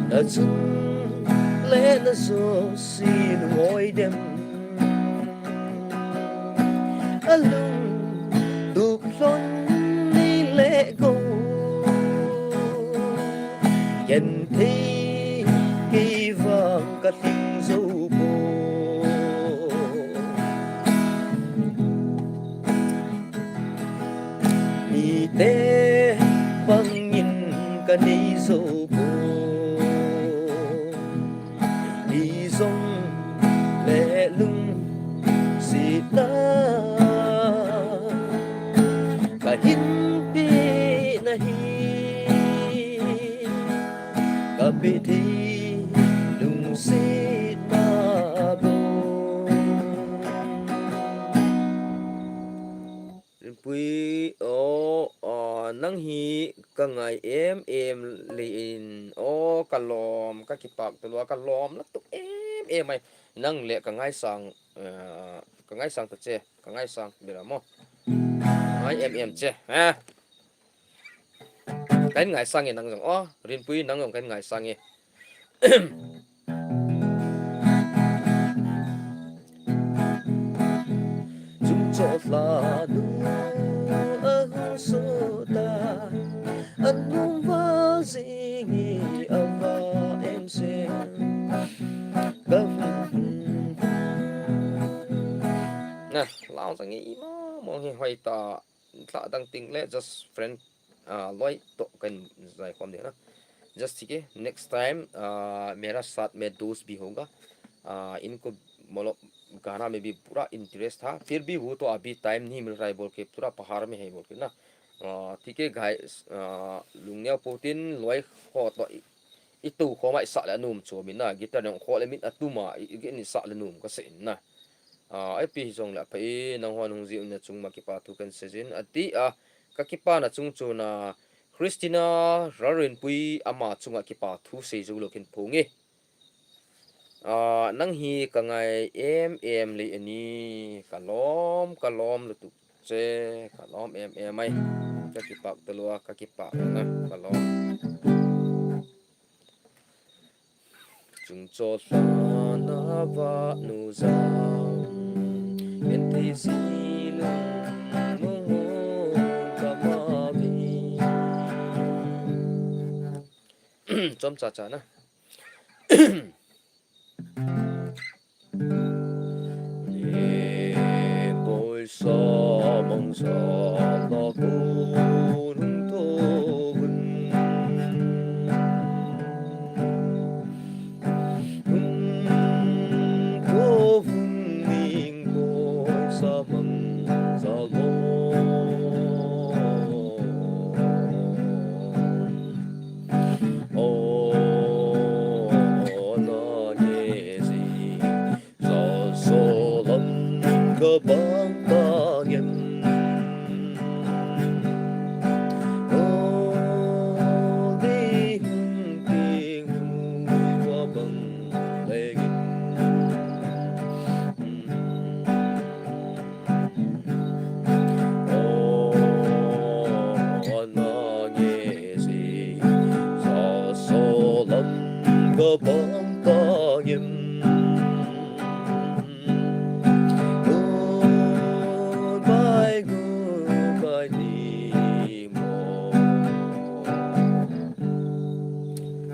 Na chun le na zo sin ngoi dem. Alung tuk lon ni le go. Ken thei kei vang ka tling zo ko. Mite bangin ka nei zo ko. Hi zong le lungsit na ka hin Sit ma bo. Rinpui, o, a, nang hi ka ngai em em le in, o, ka lom, ka kipak talua, ka lom na tuk em em ai. Nang le ka ngaisang, a, ka ngaisang ta che, ka ngaisang, bira mo. Ngai em em che, ha? Kan ngaisang e nang jong, o, Rinpui nang jong kan ngaisang e. Chungchon lhanu ahung sota, anung va jing hi ava em sem. Ka vun. Na, lau jang e ima mo hi hoi ta. Tla dang ting le just friend, ah, loi to kan jai khom de na. Just thik e, next time, ah, mera saath mein dost bhi hoga. Ah, inko matlab gana mein bhi pura interest tha. Phir bhi wo to abhi time nahi mil raha hai bol ke pura pahar mein hai bol ke na. Ah, thik e guys, ah, lungneo poutin loi ho to i, i to khom a i sah le anom chu min na. Guitar nong kho le min atum a i, i, i sah le nom ka sei na. Ah, ipi hijong le apha e, nang hon hung jih na chung ma kipa thu kan sei jin. Ati a, ka kipa na chung chu na Christina Rarinpui ama chunga kipa thu sei jou lou kin phong e. Ah, nang hi ka ngai em em le ani, ka lom, ka lom lutuk che, ka lom em em ai. Ka kipak talua, ka kipak na, ka lom. Chungchon lhana vanu jam, en thei ji lung mong mong ka ma mi. Chom cha cha na. Ni poisa mangsa la ko nung to vun. Nung to vun ning poisa mangsa lo. O na nge ji, ja so lam ka bang ta ngem. O ding ding hu wa bang le ngem. O na nge ji, ja so lam ka bang ta ngem. Goodbye, goodbye, ni mo.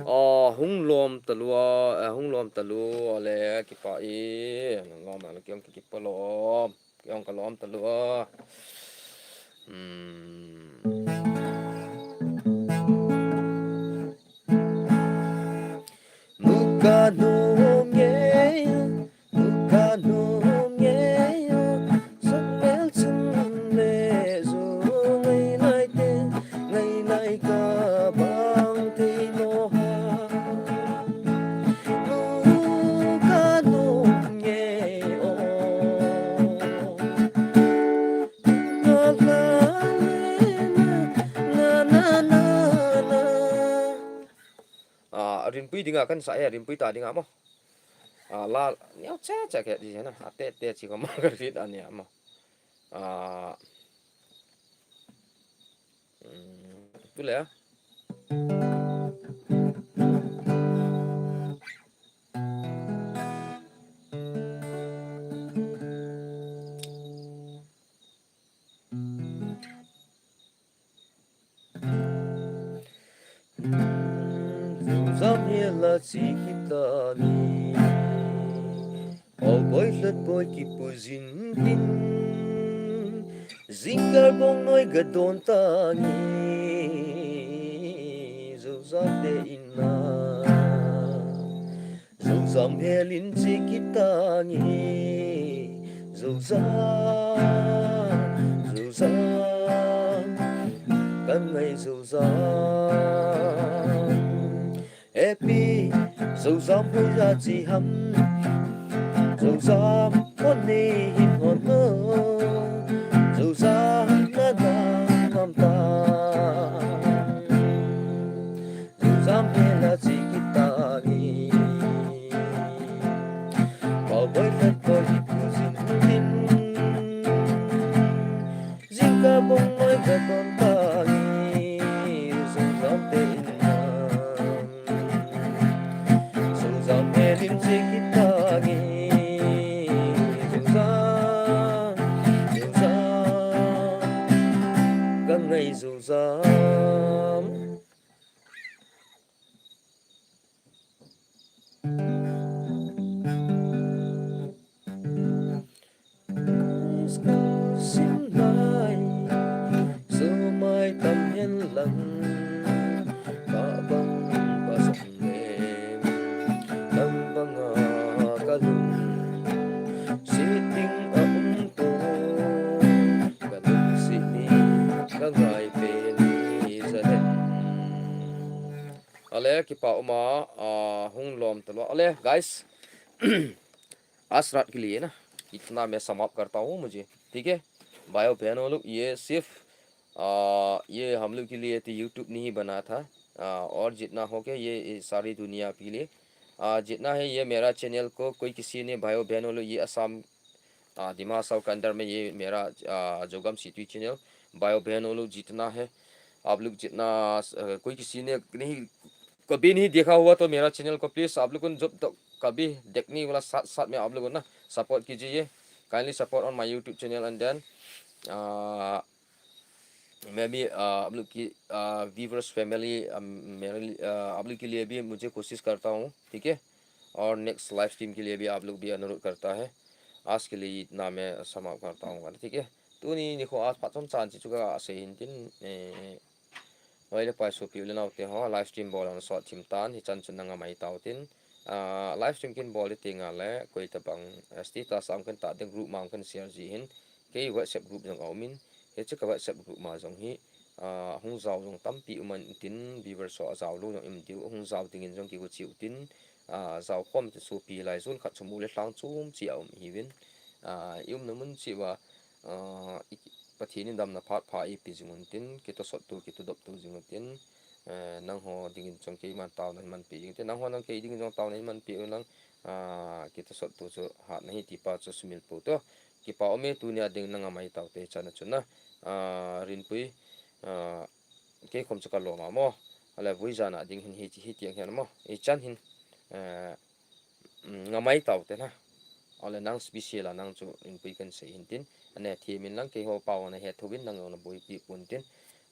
Ah, hung lom talua, ah, hung lom talua le kipa e, hung lom na le kiong kipa lom. Kiong ka lom talua. Hmm. Muka nung nge, muka nung nge, sak mel chun le zu ngai nai te, ngai nai ka bang te no ha. Muka nung nge o. Na, na, na, na, na. Ah, Rinpui dinga kan sa e, Rinpui ta dinga mo. Ah, la, neo che che ke di na. Ate te chi ko ma ka rit ani mo. Ah. Mm, tu le. Zam hi la chi kita ni. Aw boi hlat boi kipui jin tin, jingkah bong noi ga don ta nge, Zouzang te in a. Zouzang hel in che kit ta nge, Zouzang, Zouzang, kan ngai Zouzang. Happy Zozam hoiya chi ham, Zozam hon nei hin hon o, Zozam na dam ham ta. Zozam hela chi kita nge. Pau boi khat ko hi pu zin hin. Zingkah bong noi ka ton ta nge. Zozam te in na. Zozam he lim chi kita nge. Zozam, Zozam. Ka ngai Zozam. School sim lai, sumai tam hen lang, ka bang pa song nem, tam banga ka lung, siting a um to, ka lung si ni, ka ngai pe ni za hen. Ale, kipa uma, ah, hung lom talo. Ale, guys, आज रात के लिए ना, इतना मैं समाप्त करता हूँ मुझे, ठीक है? भाइयों बहनों लोग, ये सिर्फ, आ, ये हम लोग के लिए तो YouTube नहीं बना था, आ, और जितना हो गया, ये, ये सारी दुनिया के लिए, आ, जितना है, ये मेरा चैनल को कोई किसी ने, भाइयों बहनों लोग, ये असम, आ, दिमा हासाओ के अंदर में ये मेरा, आ, जोगम सिटी चैनल, भाइयों बहनों लोग, जितना है, आप लोग जितना, आ, कोई किसी ने नहीं, कभी नहीं देखा हुआ तो मेरा चैनल को प्लीज आप लोग को जब तक कभी देखने वाला साथ साथ में आप लोग ना सपोर्ट कीजिए। Kindly support on my YouTube channel and then, आ, मैं भी, आ, आप लोग की, आ, व्यूवर्स फैमिली, आ, मेरे लिए, आ, आप लोग के लिए भी मुझे कोशिश करता हूँ, ठीक है? और नेक्स्ट लाइव स्ट्रीम के लिए भी आप लोग भी अनुरोध करता है। आज के लिए इतना मैं समाप्त करता हूँ, ठीक है? Tuni nikho a phat chomcha chu ka sei hin tin, eh, Oi le pai sopi u le nao te ho, live stream bol a hung sot thim tan, hichan chun na ngamai tau tin. Ah, live stream kin bol ding ti nga le, koi tabang, eh, status a hung kin tah ding, group ma hung kin share ji hin, kei WhatsApp group jong a um in, hiche ka WhatsApp group ma jong hi, ah, hung jao jong tampi um in tin, viewers ho a jao lou jong um diu, hung jao ding in jong kigo chiu tin, ah, jao khom te sopi lai jun khat chu mu le lhang chom chi a um hi vin, ah, i umna mun chi uva, ah, i, Pathen in damna phat pha eipe jing un tin, kitosot tu, kitodop tu jing un tin, eh, nangho ding in jong keiman taona hin manpi jing tin, nangho nang kei ding in jong taona hin manpi un lang, ah, kitosot tu chu hat na hi ti pa chu sumil pou to. Kipa um e, tuni a ding na ngamai tau te chan a chun na, ah, Rinpui, ah, kei khom chu ka lom a mo. Ale vui jan a ding hin hi, hiti ang hian mo. Hichan hin, eh, mm, ngamai tau te na. Ale nang special a nang chu Rinpui kan sei hin tin. Ane thiam in lang keiho pau na he thou vin nang jong na boipi pon tin.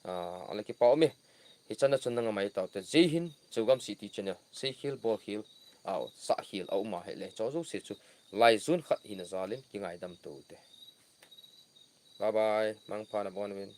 Ah, ale kipa um e. Hichan a chun na ngamai tau te. Jai Hind, Zogam City Channel. Sei khel, bol khel, au, sah khel, a um a hile. Chu jouse chu lai jun khat hina jal in kingaidam tou te. Bye bye. Mangpha, na bon uvin.